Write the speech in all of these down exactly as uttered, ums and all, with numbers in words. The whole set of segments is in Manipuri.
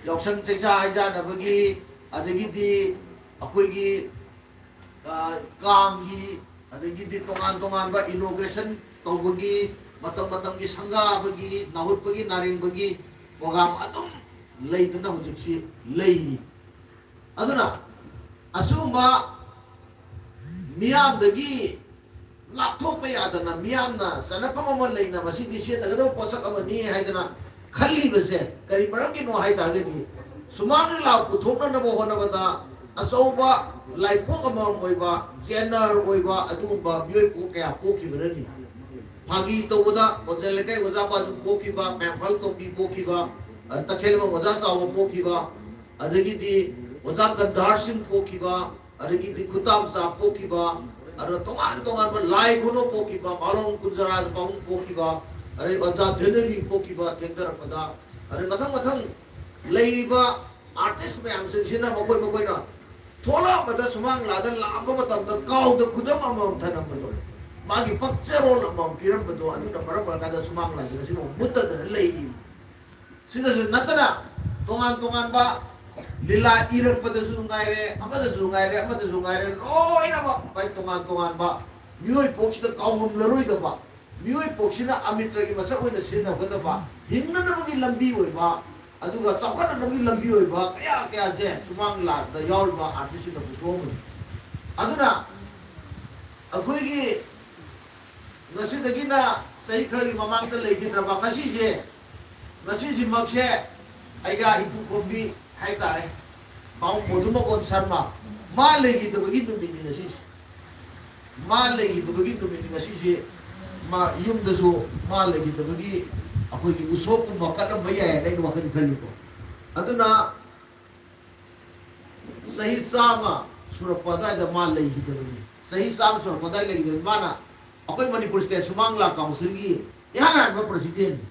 ꯌꯥꯎꯁꯪ ꯆꯩꯁꯥ ꯍꯩꯖꯥꯟꯅꯕꯒꯤ, ꯑꯗꯒꯤꯗꯤ ꯑꯩꯈꯣꯏꯒꯤ, ꯑ, ꯀꯥꯡꯒꯤ, ꯑꯗꯒꯤꯗꯤ ꯇꯣꯉꯥꯟ ꯇꯣꯉꯥꯟꯕ inauguration ꯇꯧꯕꯒꯤ, ꯃꯇꯝ ꯃꯇꯝꯒꯤ ꯁꯪꯒꯥꯕꯒꯤ, ꯅꯥꯍꯨꯠꯄꯒꯤ, ꯅꯥꯔꯦꯡꯕꯒꯤ program ꯑꯗꯨꯝ ꯂꯩꯗꯨꯅ ꯍꯧꯖꯤꯛꯁꯤ ꯂꯩꯔꯤ꯫ ꯑꯗꯨꯅ ꯑꯁꯤꯒꯨꯝꯕ ꯃꯤꯌꯥꯝꯗꯒꯤ ꯂꯥꯞꯊꯣꯛꯄ ꯌꯥꯗꯅ, ꯃꯤꯌꯥꯝꯅ ꯆꯠꯅꯐꯝ ꯑꯃ ꯂꯩꯅ ꯃꯁꯤꯗꯤ ꯁꯤꯖꯤꯟꯅꯒꯗꯕ ꯄꯣꯠꯁꯛ ꯑꯃꯅꯤ ꯍꯥꯏꯗꯅ ꯈꯜꯂꯤꯕꯁꯦ ꯀꯔꯤ ꯃꯔꯝꯒꯤꯅꯣ ꯍꯥꯏ ꯇꯥꯔꯒꯗꯤ, ꯁꯨꯃꯥꯡ ꯂꯤꯂꯥ ꯄꯨꯊꯣꯛꯅꯅꯕ ꯍꯣꯠꯅꯕꯗ ꯑꯆꯧꯕ ꯂꯥꯏꯄꯣꯛ ꯑꯃꯃꯝ ꯑꯣꯏꯕ, ꯖꯦꯅꯔ ꯑꯣꯏꯕ ꯑꯗꯨꯒꯨꯝꯕ ꯃꯤꯑꯣꯏ ꯄꯣꯛ ꯀꯌꯥ ꯄꯣꯛꯈꯤꯕꯅꯅꯤ꯫ ꯐꯥꯒꯤ ꯇꯧꯕꯗ ꯀꯣꯟꯖꯦꯜ ꯂꯩꯀꯥꯏ ꯑꯣꯖꯥ ꯕꯥꯖꯨ ꯄꯣꯛꯈꯤꯕ, ꯃꯌꯥꯝꯐꯜ ꯇꯣꯝꯕꯤ ꯄꯣꯛꯈꯤꯕ, ꯑ, ꯇꯈꯦꯜꯂꯩꯃ ꯑꯣꯖꯥ ꯆꯥꯎꯕ ꯄꯣꯛꯈꯤꯕ, ꯑꯗꯒꯤꯗꯤ ꯑꯣꯖꯥ ꯒꯟꯙꯥꯔ ꯁꯤꯡ ꯄꯣꯛꯈꯤꯕ, ꯑꯗꯒꯤꯗꯤ ꯈꯨꯇꯥꯝꯆꯥ ꯄꯣꯛꯈꯤꯕ, ꯑꯗꯨꯒ ꯇꯣꯉꯥꯟ ꯇꯣꯉꯥꯟꯕ ꯂꯥꯏ ꯈꯨꯅꯣ ꯄꯣꯛꯈꯤꯕ, ꯃꯥꯂꯣꯝ ꯀꯨꯟꯖꯔꯥꯖ ꯄꯥꯕꯨꯡ ꯄꯣꯛꯈꯤꯕ, ꯑꯗꯩ ꯑꯣꯖꯥ ꯙꯅꯕꯤ ꯄꯣꯛꯈꯤꯕ, ꯊꯦꯡꯊꯔꯛꯄꯗ, ꯑꯗꯩ ꯃꯊꯪ ꯃꯊꯪ ꯂꯩꯔꯤꯕ artist ꯃꯌꯥꯝꯁꯤꯡꯁꯤꯅ ꯃꯈꯣꯏ ꯃꯈꯣꯏꯅ ꯊꯣꯛꯂꯛꯄꯗ ꯁꯨꯃꯥꯡ ꯂꯥꯗ ꯂꯥꯛꯄ ꯃꯇꯝꯗ ꯀꯥꯎꯗ ꯈꯨꯗꯝ ꯑꯃꯃꯝ ꯊꯅꯝꯕꯗꯣ, ꯃꯥꯒꯤ ꯄꯛꯆꯔꯣꯜ ꯑꯃꯃꯝ ꯄꯤꯔꯝꯕꯗꯣ, ꯑꯗꯨꯅ ꯃꯔꯝ ꯑꯣꯏꯔꯀꯥꯟꯗ ꯁꯨꯃꯥꯡ ꯂꯥꯗ ꯉꯁꯤ ꯐꯥꯎ ꯃꯨꯠꯇꯗꯅ ꯂꯩꯔꯤ꯫ ꯁꯤꯗꯁꯨ ꯅꯠꯇꯅ ꯇꯣꯉꯥꯟ ꯇꯣꯉꯥꯟꯕ ꯂꯤꯂꯥ ꯏꯔꯛꯄꯗꯁꯨ ꯉꯥꯏꯔꯦ, ꯑꯃꯗꯁꯨ ꯉꯥꯏꯔꯦ, ꯑꯃꯗꯁꯨ ꯉꯥꯏꯔꯦ, ꯂꯣꯏꯅꯃꯛ ꯃꯥꯏ ꯇꯣꯉꯥꯟ ꯇꯣꯉꯥꯟꯕ ꯃꯤꯑꯣꯏ ꯄꯣꯛꯁꯤꯗ ꯀꯥꯎꯉꯝꯂꯔꯣꯏꯗꯕ, ꯃꯤꯑꯣꯏ ꯄꯣꯛꯁꯤꯅ ꯑꯃꯤꯇ꯭ꯔꯒꯤ ꯃꯁꯛ ꯑꯣꯏꯅ ꯁꯤꯖꯤꯟꯅꯒꯗꯕ, ꯍꯤꯡꯅꯅꯕꯒꯤ ꯂꯝꯕꯤ ꯑꯣꯏꯕ, ꯑꯗꯨꯒ ꯆꯥꯎꯈꯠꯅꯅꯕꯒꯤ ꯂꯝꯕꯤ ꯑꯣꯏꯕ ꯀꯌꯥ ꯀꯌꯥꯁꯦ ꯁꯨꯃꯥꯡ ꯂꯥꯟꯗ ꯌꯥꯎꯔꯤꯕ artistꯁꯤꯡꯅ ꯄꯨꯊꯣꯛꯑꯝꯕꯅꯤ꯫ ꯑꯗꯨꯅ ꯑꯩꯈꯣꯏꯒꯤ ꯉꯁꯤꯗꯒꯤꯅ ꯆꯍꯤ ꯈꯔꯒꯤ ꯃꯃꯥꯡꯗ ꯂꯩꯈꯤꯗ꯭ꯔꯕ ꯉꯁꯤꯁꯦ, ꯉꯁꯤꯁꯤꯃꯛꯁꯦ ꯑꯩꯒ ꯏꯄꯨ ꯈꯣꯝꯕꯤ ꯍꯥꯏꯇꯥꯔꯦ, ꯄꯥꯎ ꯃꯣꯗꯨꯃꯀꯣꯟ ꯁꯔꯃ, ꯃꯥ ꯂꯩꯈꯤꯗꯕꯒꯤ ꯅꯨꯃꯤꯠꯅꯤ ꯉꯁꯤꯁꯦ꯫ ꯃꯥ ꯂꯩꯈꯤꯗꯕꯒꯤ ꯅꯨꯃꯤꯠ ꯉꯁꯤꯁꯦ, ꯃꯥ ꯌꯨꯝꯗꯁꯨ ꯃꯥ ꯂꯩꯈꯤꯗꯕꯒꯤ ꯑꯩꯈꯣꯏꯒꯤ ꯎꯁꯣꯞꯀꯨꯝꯕ ꯀꯠꯂꯝꯕ ꯌꯥꯏ ꯍꯥꯏꯅ ꯑꯩꯅ ꯋꯥꯈꯜ ꯈꯜꯂꯤꯀꯣ꯫ ꯑꯗꯨꯅ ꯆꯍꯤ ꯆꯥꯝꯃ ꯁꯨꯔꯛꯄ ꯑꯗꯨꯋꯥꯏꯗ ꯃꯥ ꯂꯩꯈꯤꯗꯕꯅꯤ꯫ ꯆꯍꯤ ꯆꯥꯝꯃ ꯁꯨꯔꯛꯄ ꯑꯗꯨꯋꯥꯏꯗ ꯂꯩꯈꯤꯗꯕꯅꯤ꯫ ꯃꯥꯅ ꯑꯩꯈꯣꯏ ꯃꯅꯤꯄꯨꯔ state ꯁꯨꯃꯥꯡ ꯂꯤꯂꯥ councilꯒꯤ ꯏꯍꯥꯟ ꯍꯥꯟꯕ presidentꯅꯤ꯫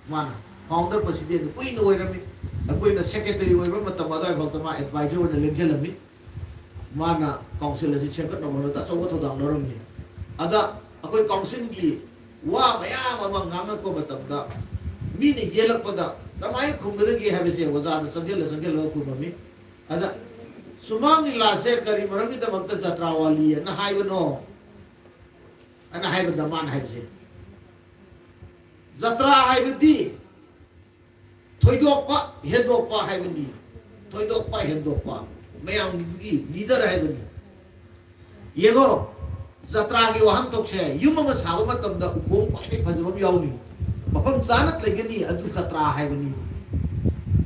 ꯃꯥꯅ founder presidentꯅꯤ, ꯀꯨꯏꯅ ꯑꯣꯏꯔꯝꯃꯤ꯫ ꯑꯩꯈꯣꯏꯅ secretary ꯑꯣꯏꯕ ꯃꯇꯝ ꯑꯗꯨꯋꯥꯏꯐꯥꯎꯗ ꯃꯥ advisor ꯑꯣꯏꯅ ꯂꯦꯡꯁꯤꯜꯂꯝꯃꯤ꯫ ꯃꯥꯅ council ꯑꯁꯤ ꯁꯦꯝꯒꯠꯅꯕ ꯍꯣꯠꯅꯕꯗ ꯑꯆꯧꯕ ꯊꯧꯗꯥꯡ ꯂꯧꯔꯝꯃꯤ꯫ ꯑꯗ ꯑꯩꯈꯣꯏ councilꯒꯤ ꯋꯥ ꯃꯌꯥꯝ ꯑꯃ ꯉꯥꯡꯉꯛꯄ ꯃꯇꯝꯗ ꯃꯤꯅ ꯌꯦꯜꯂꯛꯄꯗ ꯀꯃꯥꯏꯅ ꯈꯨꯝꯒꯗꯒꯦ ꯍꯥꯏꯕꯁꯦ ꯑꯣꯖꯥꯗ ꯆꯪꯁꯤꯜꯂ ꯆꯪꯁꯤꯜꯂꯒ ꯈꯨꯝꯃꯝꯃꯤ꯫ ꯑꯗ ꯁꯨꯃꯥꯡ ꯂꯤꯂꯥꯁꯦ ꯀꯔꯤ ꯃꯔꯝꯒꯤꯗꯃꯛꯇ ꯖꯇ꯭ꯔꯥ ꯋꯥꯂꯤ ꯑꯅ ꯍꯥꯏꯕꯅꯣ ꯑꯅ ꯍꯥꯏꯕꯗ ꯃꯥꯅ ꯍꯥꯏꯕꯁꯦ, ꯖꯇ꯭ꯔꯥ ꯍꯥꯏꯕꯗꯤ ꯊꯣꯏꯗꯣꯛꯄ ꯍꯦꯟꯗꯣꯛꯄ ꯍꯥꯏꯕꯅꯤ꯫ ꯊꯣꯏꯗꯣꯛꯄ ꯍꯦꯟꯗꯣꯛꯄ, ꯃꯌꯥꯝꯒꯤ ꯂꯤꯗꯔ ꯍꯥꯏꯕꯅꯤ꯫ ꯌꯦꯡꯉꯣ, ꯖꯇ꯭ꯔꯥꯒꯤ ꯋꯥꯍꯟꯊꯣꯛꯁꯦ ꯌꯨꯝ ꯑꯃ ꯁꯥꯕ ꯃꯇꯝꯗ ꯎꯈꯣꯡ ꯈ꯭ꯋꯥꯏꯗꯒꯤ ꯐꯖꯕ ꯑꯃ ꯌꯥꯎꯅꯤ, ꯃꯐꯝ ꯆꯥꯅ ꯂꯩꯒꯅꯤ, ꯑꯗꯨ ꯖꯇ꯭ꯔꯥ ꯍꯥꯏꯕꯅꯤ꯫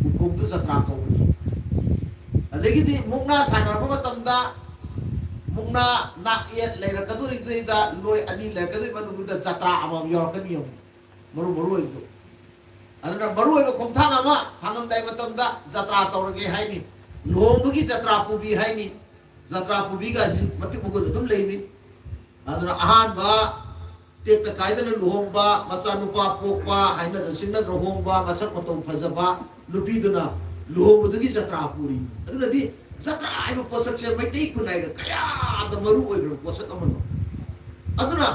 ꯎꯈꯣꯡꯗꯨ ꯖꯇ꯭ꯔꯥ ꯀꯧꯕꯅꯤ꯫ ꯑꯗꯒꯤꯗꯤ ꯃꯨꯛꯅꯥ ꯁꯥꯟꯅꯔꯛꯄ ꯃꯇꯝꯗ ꯃꯨꯛꯅꯥ ꯅꯥꯛ ꯌꯦꯠ ꯂꯩꯔꯛꯀꯗꯣꯔꯤꯕꯗꯩꯗ ꯂꯣꯏ ꯑꯅꯤ ꯂꯩꯔꯛꯀꯗꯣꯔꯤꯕ ꯃꯅꯨꯡꯗꯨꯗ ꯖꯇ꯭ꯔꯥ ꯑꯃꯃꯝ ꯌꯥꯎꯔꯛꯀꯅꯤ꯫ ꯌꯦꯡꯉꯨ, ꯃꯔꯨ ꯃꯔꯨ ꯑꯣꯏꯕꯗꯣ꯫ ꯑꯗꯨꯅ ꯃꯔꯨ ꯑꯣꯏꯕ ꯈꯣꯡꯊꯥꯡ ꯑꯃ ꯊꯥꯡꯉꯝꯗꯥꯏ ꯃꯇꯝꯗ ꯖꯇ꯭ꯔꯥ ꯇꯧꯔꯒꯦ ꯍꯥꯏꯅꯤ, ꯂꯨꯍꯣꯡꯕꯒꯤ ꯖꯇ꯭ꯔꯥ ꯄꯨꯕꯤ ꯍꯥꯏꯅꯤ꯫ ꯖꯇ꯭ꯔꯥ ꯄꯨꯕꯤꯒꯁꯤ ꯃꯇꯤꯛ ꯃꯒꯨꯟ ꯑꯗꯨꯝ ꯂꯩꯔꯤ꯫ ꯑꯗꯨꯅ ꯑꯍꯥꯟꯕ ꯇꯦꯛꯇ ꯀꯥꯏꯗꯅ ꯂꯨꯍꯣꯡꯕ, ꯃꯆꯥꯅꯨꯄꯥ ꯄꯣꯛꯄ, ꯍꯥꯏꯅꯗ ꯁꯤꯡꯅꯗ ꯂꯨꯍꯣꯡꯕ, ꯃꯁꯛ ꯃꯇꯧ ꯐꯖꯕ ꯅꯨꯄꯤꯗꯨꯅ ꯂꯨꯍꯣꯡꯕꯗꯨꯒꯤ ꯖꯇ꯭ꯔꯥ ꯄꯨꯔꯤ꯫ ꯑꯗꯨꯅꯗꯤ ꯖꯇ꯭ꯔꯥ ꯍꯥꯏꯕ ꯄꯣꯠꯁꯛꯁꯦ ꯃꯩꯇꯩ ꯈꯨꯟꯅꯥꯏꯗ ꯀꯌꯥꯗ ꯃꯔꯨ ꯑꯣꯏꯈ꯭ꯔꯕ ꯄꯣꯠꯁꯛ ꯑꯃꯅꯣ꯫ ꯑꯗꯨꯅ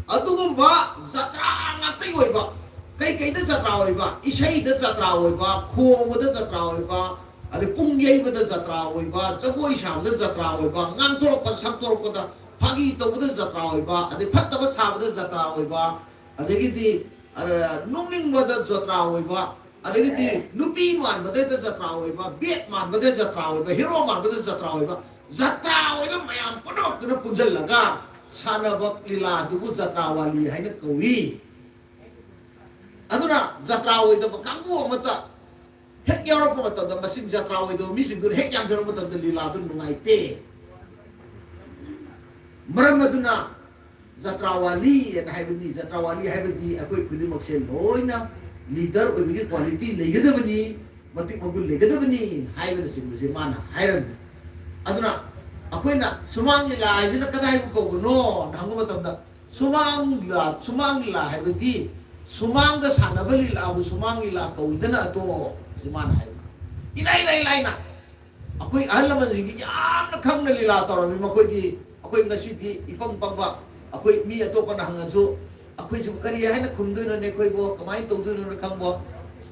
ꯑꯗꯨꯒꯨꯝꯕ ꯖꯇ꯭ꯔꯥ ꯉꯥꯛꯇꯒꯤ ꯑꯣꯏꯕ, ꯀꯩꯀꯩꯗ ꯖꯇ꯭ꯔꯥ ꯑꯣꯏꯕ, ꯏꯁꯩꯗ ꯖꯇ꯭ꯔꯥ ꯑꯣꯏꯕ, ꯈꯣꯡꯕꯗ ꯖꯇ꯭ꯔꯥ ꯑꯣꯏꯕ, ꯑꯗꯩ ꯄꯨꯡ ꯌꯩꯕꯗ ꯖꯇ꯭ꯔꯥ ꯑꯣꯏꯕ, ꯖꯒꯣꯏ ꯁꯥꯕꯗ ꯖꯇ꯭ꯔꯥ ꯑꯣꯏꯕ, ꯉꯥꯡꯊꯣꯔꯛꯄ ꯁꯛꯇꯣꯔꯛꯄꯗ ꯐꯥꯒꯤ ꯇꯧꯕꯗ ꯖꯇ꯭ꯔꯥ ꯑꯣꯏꯕ, ꯑꯗꯩ ꯐꯠꯇꯕ ꯁꯥꯕꯗ ꯖꯇ꯭ꯔꯥ ꯑꯣꯏꯕ, ꯑꯗꯒꯤꯗꯤ ꯑ, ꯅꯣꯛꯅꯤꯡꯕꯗ ꯖꯇ꯭ꯔꯥ ꯑꯣꯏꯕ, ꯑꯗꯒꯤꯗꯤ ꯅꯨꯄꯤ ꯃꯥꯟꯕꯗꯩꯗ ꯖꯇ꯭ꯔꯥ ꯑꯣꯏꯕ, ꯕꯦꯠ ꯃꯥꯟꯕꯗ ꯖꯇ꯭ꯔꯥ ꯑꯣꯏꯕ, ꯍꯦꯔꯣ ꯃꯥꯟꯕꯗ ꯖꯇ꯭ꯔꯥ ꯑꯣꯏꯕ, ꯖꯇ꯭ꯔꯥ ꯑꯣꯏꯕ ꯃꯌꯥꯝ ꯄꯨꯝꯅꯃꯛꯇꯨꯅ ꯄꯨꯟꯁꯤꯜꯂꯒ ꯁꯥꯟꯅꯕ ꯂꯤꯂꯥ ꯑꯗꯨꯕꯨ ꯖꯇ꯭ꯔꯥ ꯋꯥꯂꯤ ꯍꯥꯏꯅ ꯀꯧꯏ꯫ ꯑꯗꯨꯅ ꯖꯇ꯭ꯔꯥ ꯑꯣꯏꯗꯕ ꯀꯥꯡꯕꯨ ꯑꯃꯠꯇ ꯍꯦꯛ ꯌꯥꯎꯔꯛꯄ ꯃꯇꯝꯗ, ꯃꯁꯤꯡ ꯖꯇ꯭ꯔꯥ ꯑꯣꯏꯗꯕ ꯃꯤꯁꯤꯡꯗꯨꯅ ꯍꯦꯛ ꯌꯥꯝꯖꯔꯛꯄ ꯃꯇꯝꯗ ꯂꯤꯂꯥꯗꯨ ꯅꯨꯡꯉꯥꯏꯇꯦ꯫ ꯃꯔꯝ ꯑꯗꯨꯅ ꯖꯇ꯭ꯔꯥ ꯋꯥꯂꯤ ꯑꯅ ꯍꯥꯏꯕꯅꯤ꯫ ꯖꯇ꯭ꯔꯥ ꯋꯥꯂꯤ ꯍꯥꯏꯕꯗꯤ ꯑꯩꯈꯣꯏ ꯈꯨꯗꯤꯡꯃꯛꯁꯦ ꯂꯣꯏꯅ ꯂꯤꯗꯔ ꯑꯣꯏꯕꯒꯤ ꯀ꯭ꯋꯥꯂꯤꯇꯤ ꯂꯩꯒꯗꯕꯅꯤ, ꯃꯇꯤꯛ ꯃꯒꯨꯟ ꯂꯩꯒꯗꯕꯅꯤ ꯍꯥꯏꯕꯅꯆꯤꯡꯕꯁꯦ ꯃꯥꯅ ꯍꯥꯏꯔꯝꯃꯤ꯫ ꯑꯗꯨꯅ ꯑꯩꯈꯣꯏꯅ ꯁꯨꯃꯥꯡ ꯂꯤꯂꯥ ꯍꯥꯏꯁꯤꯅ ꯀꯗꯥꯏꯕꯨ ꯀꯧꯕꯅꯣ ꯍꯪꯕ ꯃꯇꯝꯗ, ꯁꯨꯃꯥꯡ ꯂꯤꯂꯥ, ꯁꯨꯃꯥꯡ ꯂꯤꯂꯥ ꯍꯥꯏꯕꯗꯤ ꯁꯨꯃꯥꯡꯗ ꯁꯥꯟꯅꯕ ꯂꯤꯂꯥꯕꯨ ꯁꯨꯃꯥꯡ ꯂꯤꯂꯥ ꯀꯧꯏꯗꯅ ꯑꯗꯣ, ꯁꯤ ꯃꯥꯅ ꯍꯥꯏꯕ꯫ ꯏꯂꯥꯏ ꯂꯥꯏ ꯂꯥꯏꯅ ꯑꯩꯈꯣꯏ ꯑꯍꯜ ꯂꯃꯟꯁꯤꯡꯒꯤ ꯌꯥꯝꯅ ꯈꯪꯅ ꯂꯤꯂꯥ ꯇꯧꯔꯝꯃꯤ꯫ ꯃꯈꯣꯏꯗꯤ, ꯑꯩꯈꯣꯏ ꯉꯁꯤꯗꯤ ꯏꯄꯪ ꯄꯪꯕ, ꯑꯩꯈꯣꯏ ꯃꯤ ꯑꯇꯣꯞꯄꯅ ꯍꯪꯉꯁꯨ ꯑꯩꯈꯣꯏꯁꯤꯕꯨ ꯀꯔꯤ ꯍꯥꯏꯅ ꯈꯨꯝꯗꯣꯏꯅꯣꯅꯦ? ꯑꯩꯈꯣꯏꯕꯨ ꯀꯃꯥꯏꯅ ꯇꯧꯗꯣꯏꯅꯣꯅ ꯈꯪꯕ,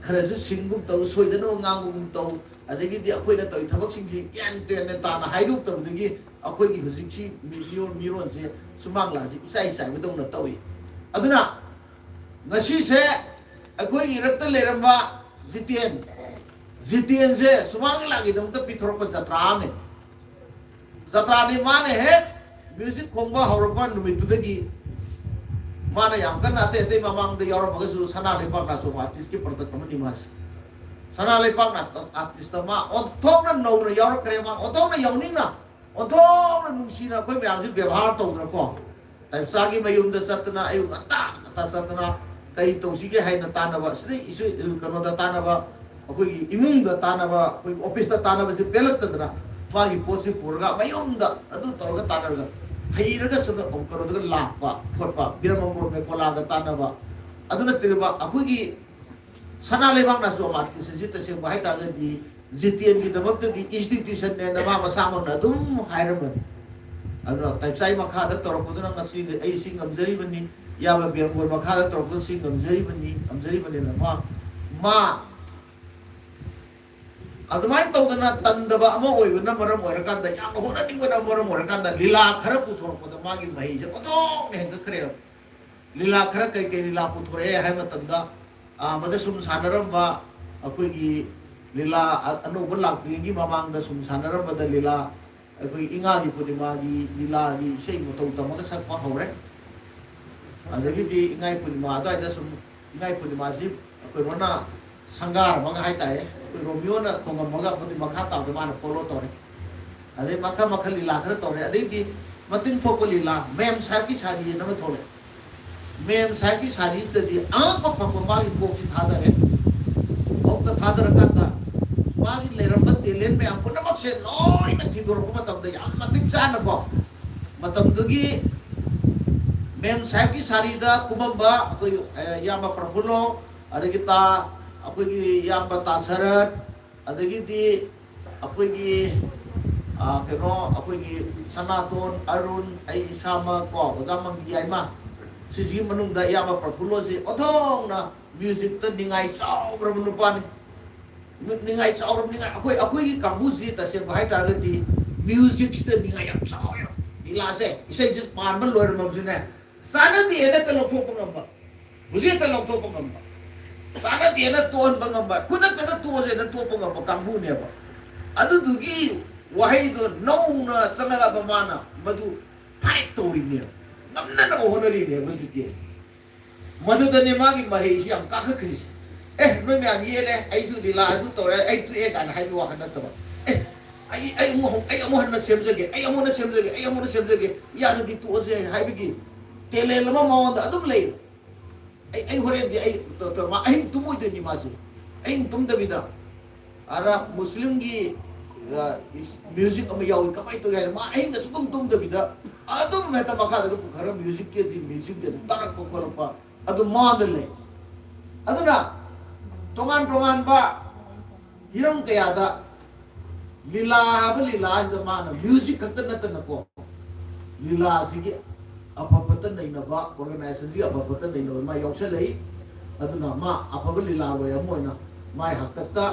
ꯈꯔꯁꯨ ꯁꯤꯡꯒꯨꯝ ꯇꯧ, ꯁꯣꯏꯗꯅꯕ ꯉꯥꯡꯕꯒꯨꯝ ꯇꯧ, ꯑꯗꯒꯤꯗꯤ ꯑꯩꯈꯣꯏꯅ ꯇꯧꯔꯤ ꯊꯕꯛꯁꯤꯡꯁꯤ ꯒ꯭ꯌꯥꯟ ꯇꯦꯟꯅ ꯇꯥꯅ ꯍꯥꯏꯗꯣꯛꯇꯕꯗꯒꯤ ꯑꯩꯈꯣꯏꯒꯤ ꯍꯧꯖꯤꯛꯁꯤ ꯃꯤ-, ꯃꯤꯔꯣꯟ, ꯃꯤꯔꯣꯟꯁꯦ ꯁꯨꯃꯥꯡ ꯂꯥꯟꯁꯤ ꯏꯆꯥꯏ ꯆꯥꯏꯕꯗꯧꯅ ꯇꯧꯏ꯫ ꯑꯗꯨꯅ ꯉꯁꯤꯁꯦ ꯑꯩꯈꯣꯏꯒꯤ ꯏꯔꯛꯇ ꯂꯩꯔꯝꯕ ꯖꯤꯇꯦꯟ, ꯖꯤꯇꯦꯟꯁꯦ ꯁꯨꯃꯥꯡ ꯂꯤꯂꯥꯒꯤꯗꯃꯛꯇ ꯄꯤꯊꯣꯔꯛꯄ ꯖꯇ꯭ꯔꯥ ꯑꯃꯅꯤ꯫ ꯖꯇ꯭ꯔꯥꯗꯤ ꯃꯥꯅ ꯍꯦꯛ ꯃ꯭ꯌꯨꯖꯤꯛ ꯈꯣꯡꯕ ꯍꯧꯔꯛꯄ ꯅꯨꯃꯤꯠꯇꯨꯗꯒꯤ ꯃꯥꯅ ꯌꯥꯝ ꯀꯟꯅ ꯑꯇꯩ ꯑꯇꯩ ꯃꯃꯥꯡꯗ ꯌꯥꯎꯔꯝꯃꯒꯁꯨ ꯁꯅꯥ ꯂꯩꯄꯥꯛ ꯅꯥꯆꯣꯝ ꯑꯥꯔꯇꯤꯁꯀꯤ ꯄ꯭ꯔꯗꯛ ꯑꯃꯅꯤ ꯃꯥꯁꯦ꯫ ꯁꯅꯥ ꯂꯩꯄꯥꯛ ꯑꯥꯔꯇꯤꯁꯇ ꯃꯥ ꯑꯣꯟꯊꯣꯛꯅ ꯅꯧꯅ ꯌꯥꯎꯔꯛꯈ꯭ꯔꯦ, ꯃꯥ ꯑꯣꯟꯊꯣꯛꯅ ꯌꯥꯎꯅꯤꯡꯅ, ꯑꯣꯟꯊꯣꯛꯅ ꯅꯨꯡꯁꯤꯅ ꯑꯩꯈꯣꯏ ꯃꯌꯥꯝꯁꯤ ꯕꯦꯕꯥꯔ ꯇꯧꯗꯅꯀꯣ, ꯇꯥꯏꯞꯆꯥꯒꯤ ꯃꯌꯨꯝꯗ ꯆꯠꯇꯅ, ꯑꯌꯨꯛ ꯉꯟꯇꯥ ꯉꯟꯇꯥ ꯆꯠꯇꯅ ꯀꯩ ꯇꯧꯁꯤꯒꯦ ꯍꯥꯏꯅ ꯇꯥꯟꯅꯕ, ꯁꯤꯗꯩ ꯏꯁꯨ ꯀꯩꯅꯣꯗ ꯇꯥꯟꯅꯕ, ꯑꯩꯈꯣꯏꯒꯤ ꯏꯃꯨꯡꯗ ꯇꯥꯟꯅꯕ, ꯑꯩꯈꯣꯏꯒꯤ ꯑꯣꯐꯤꯁꯇ ꯇꯥꯟꯅꯕꯁꯤ ꯄꯦꯜꯂꯛꯇꯗꯅ ꯃꯥꯒꯤ ꯄꯣꯠꯁꯤ ꯄꯨꯔꯒ ꯃꯌꯨꯝꯗ ꯑꯗꯨ ꯇꯧꯔꯒ ꯇꯥꯟꯅꯔꯒ ꯍꯩꯔꯒ ꯁꯨꯝ ꯀꯩꯅꯣꯗꯒ ꯂꯥꯛꯄ ꯈꯣꯠꯄ, ꯕꯤꯔꯃꯪꯒꯣꯜ ꯃꯦꯀꯣꯂꯥꯒ ꯇꯥꯟꯅꯕ, ꯑꯗꯨ ꯅꯠꯇ꯭ꯔꯒ ꯑꯩꯈꯣꯏꯒꯤ ꯁꯅꯥ ꯂꯩꯕꯥꯛ ꯅꯥꯆꯣꯝ ꯑꯥꯔꯇꯤꯁ ꯑꯁꯤ ꯇꯁꯦꯡꯕ ꯍꯥꯏꯇꯥꯔꯒꯗꯤ ꯖꯤꯇꯦꯟꯒꯤꯗꯃꯛꯇꯗꯤ ꯏꯟꯁꯇꯤꯇ꯭ꯌꯨꯁꯟꯅꯦꯅ ꯃꯥ ꯃꯁꯥꯃꯛꯅ ꯑꯗꯨꯝ ꯍꯥꯏꯔꯝꯕꯅꯤ꯫ ꯑꯗꯨꯅ ꯇꯥꯏꯞꯆꯥꯏ ꯃꯈꯥꯗ ꯇꯧꯔꯛꯄꯗꯨꯅ ꯉꯁꯤ ꯑꯩ ꯁꯤ ꯉꯝꯖꯔꯤꯕꯅꯤ, ꯏꯌꯥꯝꯕ ꯕꯤꯔꯝꯒꯣꯜ ꯃꯈꯥꯗ ꯇꯧꯔꯛꯄꯗꯨꯅ ꯁꯤ ꯉꯝꯖꯔꯤꯕꯅꯤ, ꯉꯝꯖꯔꯤꯕꯅꯤꯅ ꯃꯥ, ꯃꯥ ꯑꯗꯨꯃꯥꯏꯅ ꯇꯧꯗꯅ ꯇꯟꯗꯕ ꯑꯃ ꯑꯣꯏꯕꯅ ꯃꯔꯝ ꯑꯣꯏꯔꯀꯥꯟꯗ, ꯌꯥꯝꯅ ꯍꯣꯠꯅꯅꯤꯡꯕꯅ ꯃꯔꯝ ꯑꯣꯏꯔꯀꯥꯟꯗ ꯂꯤꯂꯥ ꯈꯔ ꯄꯨꯊꯣꯔꯛꯄꯗ ꯃꯥꯒꯤ ꯃꯍꯩꯁꯦ ꯑꯣꯟꯊꯣꯛꯅ ꯍꯦꯟꯒꯠꯈ꯭ꯔꯦꯕ꯫ ꯂꯤꯂꯥ ꯈꯔ ꯀꯩ ꯀꯩ ꯂꯤꯂꯥ ꯄꯨꯊꯣꯔꯛꯑꯦ ꯍꯥꯏꯕ ꯃꯇꯝꯗ, ꯑꯥ, ꯃꯗ ꯁꯨꯝ ꯁꯥꯟꯅꯔꯝꯕ ꯑꯩꯈꯣꯏꯒꯤ ꯂꯤꯂꯥ ꯑ-, ꯑꯅꯧꯕ ꯂꯥꯛꯇ꯭ꯔꯤꯉꯩꯒꯤ ꯃꯃꯥꯡꯗ ꯁꯨꯝ ꯁꯥꯟꯅꯔꯝꯕꯗ ꯂꯤꯂꯥ ꯑꯩꯈꯣꯏ ꯏꯉꯥꯒꯤ ꯄꯨꯔꯅꯤꯃꯥꯒꯤ ꯂꯤꯂꯥꯒꯤ ꯏꯁꯩ ꯃꯇꯧ ꯇꯝꯃꯒ ꯁꯛꯄ ꯍꯧꯔꯦ꯫ ꯑꯗꯒꯤꯗꯤ ꯏꯉꯥꯏ ꯄꯨꯔꯅꯤꯃꯥ ꯑꯗꯨꯋꯥꯏꯗ ꯁꯨꯝ, ꯏꯉꯥꯏ ꯄꯨꯔꯅꯤꯃꯥꯁꯤ ꯑꯩꯈꯣꯏ ꯔꯣꯅꯥ ꯁꯪꯒꯥꯔꯝꯃꯒ ꯍꯥꯏꯇꯥꯔꯦ, ꯑꯩꯈꯣꯏ ꯔꯣꯃꯤꯌꯣꯅ ꯈꯣꯡꯉꯝꯃꯒ ꯃꯗꯨ ꯃꯈꯥ ꯇꯥꯕꯗ ꯃꯥꯅ ꯐꯣꯂꯣ ꯇꯧꯔꯦ꯫ ꯑꯗꯩ ꯃꯈꯜ ꯃꯈꯜ ꯂꯤꯂꯥ ꯈꯔ ꯇꯧꯔꯦ꯫ ꯑꯗꯩꯗꯤ ꯃꯇꯤꯡ ꯊꯣꯛꯄ ꯂꯤꯂꯥ ꯃꯦꯝ ꯁꯥꯍꯦꯕꯀꯤ ꯁꯥꯔꯤ ꯑꯅ ꯑꯃ ꯊꯣꯛꯂꯛꯑꯦ꯫ ꯃꯦꯝ ꯁꯥꯍꯦꯕꯀꯤ ꯁꯥꯔꯤꯁꯤꯗꯗꯤ ꯑꯉꯛꯄ ꯐꯪꯕ ꯃꯥꯒꯤ ꯀꯣꯛꯁꯤ ꯊꯥꯗꯔꯦ꯫ ꯀꯣꯛꯇ ꯊꯥꯗꯔꯀꯥꯟꯗ ꯃꯥꯒꯤ ꯂꯩꯔꯝꯕ ꯇꯦꯂꯦꯟ ꯃꯌꯥꯝ ꯄꯨꯝꯅꯃꯛꯁꯦ ꯂꯣꯏꯅ ꯊꯤꯗꯣꯔꯛꯄ ꯃꯇꯝꯗ ꯌꯥꯝ ꯃꯇꯤꯛ ꯆꯥꯅꯀꯣ, ꯃꯇꯝꯗꯨꯒꯤ ꯃꯦꯝ ꯁꯥꯍꯦꯕꯀꯤ ꯁꯥꯔꯤꯗ ꯀꯨꯝꯃꯝꯕ ꯑꯩꯈꯣꯏ, ꯑ, ꯏꯌꯥꯝꯕ ꯄ꯭ꯔꯐꯨꯜꯂꯣ, ꯑꯗꯒꯤ ꯇꯥ, ꯑꯩꯈꯣꯏꯒꯤ ꯏꯌꯥꯝꯕ ꯇꯥ ꯁꯔꯠ, ꯑꯗꯒꯤꯗꯤ ꯑꯩꯈꯣꯏꯒꯤ, ꯑ, ꯀꯩꯅꯣ, ꯑꯩꯈꯣꯏꯒꯤ ꯁꯅꯥꯇꯣꯟ, ꯑꯔꯨꯟ, ꯑꯩ ꯏꯁꯥꯃꯛ ꯀꯣ, ꯑꯣꯖꯥ ꯃꯪꯒꯤ ꯌꯥꯏꯃ, ꯁꯤꯁꯤꯒꯤ ꯃꯅꯨꯡꯗ ꯏꯌꯥꯝꯕ ꯄ꯭ꯔꯐꯨꯜꯂꯣꯁꯤ ꯑꯣꯟꯊꯣꯛꯅ ꯃ꯭ꯌꯨꯖꯤꯛꯇ ꯅꯤꯡꯉꯥꯏ ꯆꯥꯎꯈ꯭ꯔꯕ ꯅꯨꯄꯥꯅꯤ꯫ ꯅꯤꯡꯉꯥꯏ ꯆꯥꯎꯔꯕ ꯅꯤꯡꯉꯥꯏ ꯑꯩꯈꯣꯏ ꯑꯩꯈꯣꯏꯒꯤ ꯀꯥꯡꯕꯨꯁꯤ ꯇꯁꯦꯡꯕ ꯍꯥꯏꯇꯥꯔꯒꯗꯤ ꯃ꯭ꯌꯨꯖꯤꯛꯁꯤꯗ ꯅꯤꯡꯉꯥꯏ ꯌꯥꯝ ꯆꯥꯎꯋꯦꯕ꯫ ꯂꯤꯂꯥꯁꯦ ꯏꯁꯩꯁꯦ ꯄꯥꯟꯕ ꯂꯣꯏꯔꯝꯃꯕꯁꯨꯅꯦ, ꯆꯥꯟꯅꯗꯦꯅ ꯍꯦꯛꯇ ꯂꯧꯊꯣꯛꯄ ꯉꯝꯕ, ꯍꯧꯖꯤꯛ ꯍꯦꯛꯇ ꯂꯧꯊꯣꯛꯄ ꯉꯝꯕ, ꯆꯥꯟꯅꯗꯦꯅ ꯇꯣꯛꯍꯟꯕ ꯉꯝꯕ, ꯈꯨꯗꯛꯇꯗ ꯇꯣꯛꯑꯁꯦꯅ ꯇꯣꯛꯄ ꯉꯝꯕ ꯀꯥꯡꯕꯨꯅꯦꯕ꯫ ꯑꯗꯨꯗꯨꯒꯤ ꯋꯥꯍꯩꯗꯣ ꯅꯧꯅ ꯆꯪꯉꯛꯑꯕ ꯃꯥꯅ ꯃꯗꯨ ꯐꯥꯏꯠ ꯇꯧꯔꯤꯅꯦꯕ, ꯉꯝꯅꯅꯕ ꯍꯣꯠꯅꯔꯤꯅꯦꯕ ꯍꯧꯖꯤꯛꯇꯤ꯫ ꯃꯗꯨꯗꯅꯦ ꯃꯥꯒꯤ ꯃꯍꯩꯁꯤ ꯌꯥꯝ ꯀꯥꯈꯠꯈ꯭ꯔꯤꯁꯦ꯫ ꯑꯦ, ꯅꯣꯏ ꯃꯌꯥꯝ ꯌꯦꯜꯂꯦ, ꯑꯩꯁꯨ ꯂꯤꯂꯥ ꯑꯗꯨ ꯇꯧꯔꯦ, ꯑꯩ ꯇꯣꯛꯑꯦ ꯀꯥꯏꯅ ꯍꯥꯏꯕ ꯋꯥꯈꯜ ꯅꯠꯇꯕ꯫ ꯑꯦ, ꯑꯩ ꯑꯩ ꯑꯃꯨꯛ ꯍꯧ- ꯑꯩ ꯑꯃꯨꯛ ꯍꯟꯅ ꯁꯦꯝꯖꯒꯦ, ꯑꯩ ꯑꯃꯨꯛ ꯍꯟꯅ ꯁꯦꯝꯖꯒꯦ, ꯑꯩ ꯑꯃꯨꯛ ꯍꯟꯅ ꯁꯦꯝꯖꯒꯦ, ꯌꯥꯗ꯭ꯔꯗꯤ ꯇꯣꯛꯑꯁꯦ ꯍꯥꯏꯅ ꯍꯥꯏꯕꯒꯤ ꯇꯦꯂꯦꯟ ꯑꯃ ꯃꯉꯣꯟꯗ ꯑꯗꯨꯝ ꯂꯩ꯫ ꯑꯩ ꯑꯩ ꯍꯣꯔꯦꯟꯗꯤ ꯑꯩ ꯇ- ꯇ- ꯃꯥ ꯑꯍꯤꯡ ꯇꯨꯝꯃꯣꯏꯗꯣꯏꯅꯤ ꯃꯥꯁꯦ꯫ ꯑꯍꯤꯡ ꯇꯨꯝꯗꯕꯤꯗ ꯑꯗ ꯃꯨꯁꯂꯤꯝꯒꯤ ꯃ꯭ꯌꯨꯖꯤꯛ ꯑꯃ ꯌꯥꯎꯏ, ꯀꯃꯥꯏꯅ ꯇꯧꯒꯦ ꯍꯥꯏꯅ ꯃꯥ ꯑꯍꯤꯡꯗ ꯁꯨꯛꯇꯨꯝ ꯇꯨꯝꯗꯕꯤꯗ ꯑꯗꯨꯝ ꯍꯦꯛꯇ ꯃꯈꯥꯗꯒ ꯄꯨꯈꯠꯂꯒ ꯃ꯭ꯌꯨꯖꯤꯛꯀꯤ ꯑꯁꯤ ꯃ꯭ꯌꯨꯖꯤꯛꯀꯤ ꯑꯁꯤ ꯇꯥꯔꯛꯄ ꯈꯣꯠꯂꯛꯄ ꯑꯗꯨ ꯃꯥꯗ ꯂꯩ꯫ ꯑꯗꯨꯅ ꯇꯣꯉꯥꯟ ꯇꯣꯉꯥꯟꯕ ꯍꯤꯔꯝ ꯀꯌꯥꯗ ꯂꯤꯂꯥ ꯍꯥꯏꯕ ꯂꯤꯂꯥꯁꯤꯗ ꯃꯥꯅ ꯃ꯭ꯌꯨꯖꯤꯛ ꯈꯛꯇ ꯅꯠꯇꯅꯀꯣ, ꯂꯤꯂꯥꯁꯤꯒꯤ ꯑꯐ ꯐꯠꯇ ꯅꯩꯅꯕ, ꯑꯣꯔꯒꯅꯥꯏꯖꯦꯁꯟꯁꯤꯒꯤ ꯑꯐ ꯐꯠꯇ ꯅꯩꯅꯕ ꯃꯥ ꯌꯥꯎꯁꯜꯂꯛꯏ꯫ ꯑꯗꯨꯅ ꯃꯥ ꯑꯐꯕ ꯂꯤꯂꯥꯔꯣꯏ ꯑꯃ ꯑꯣꯏꯅ ꯃꯥꯏ ꯍꯥꯛꯇꯛꯇ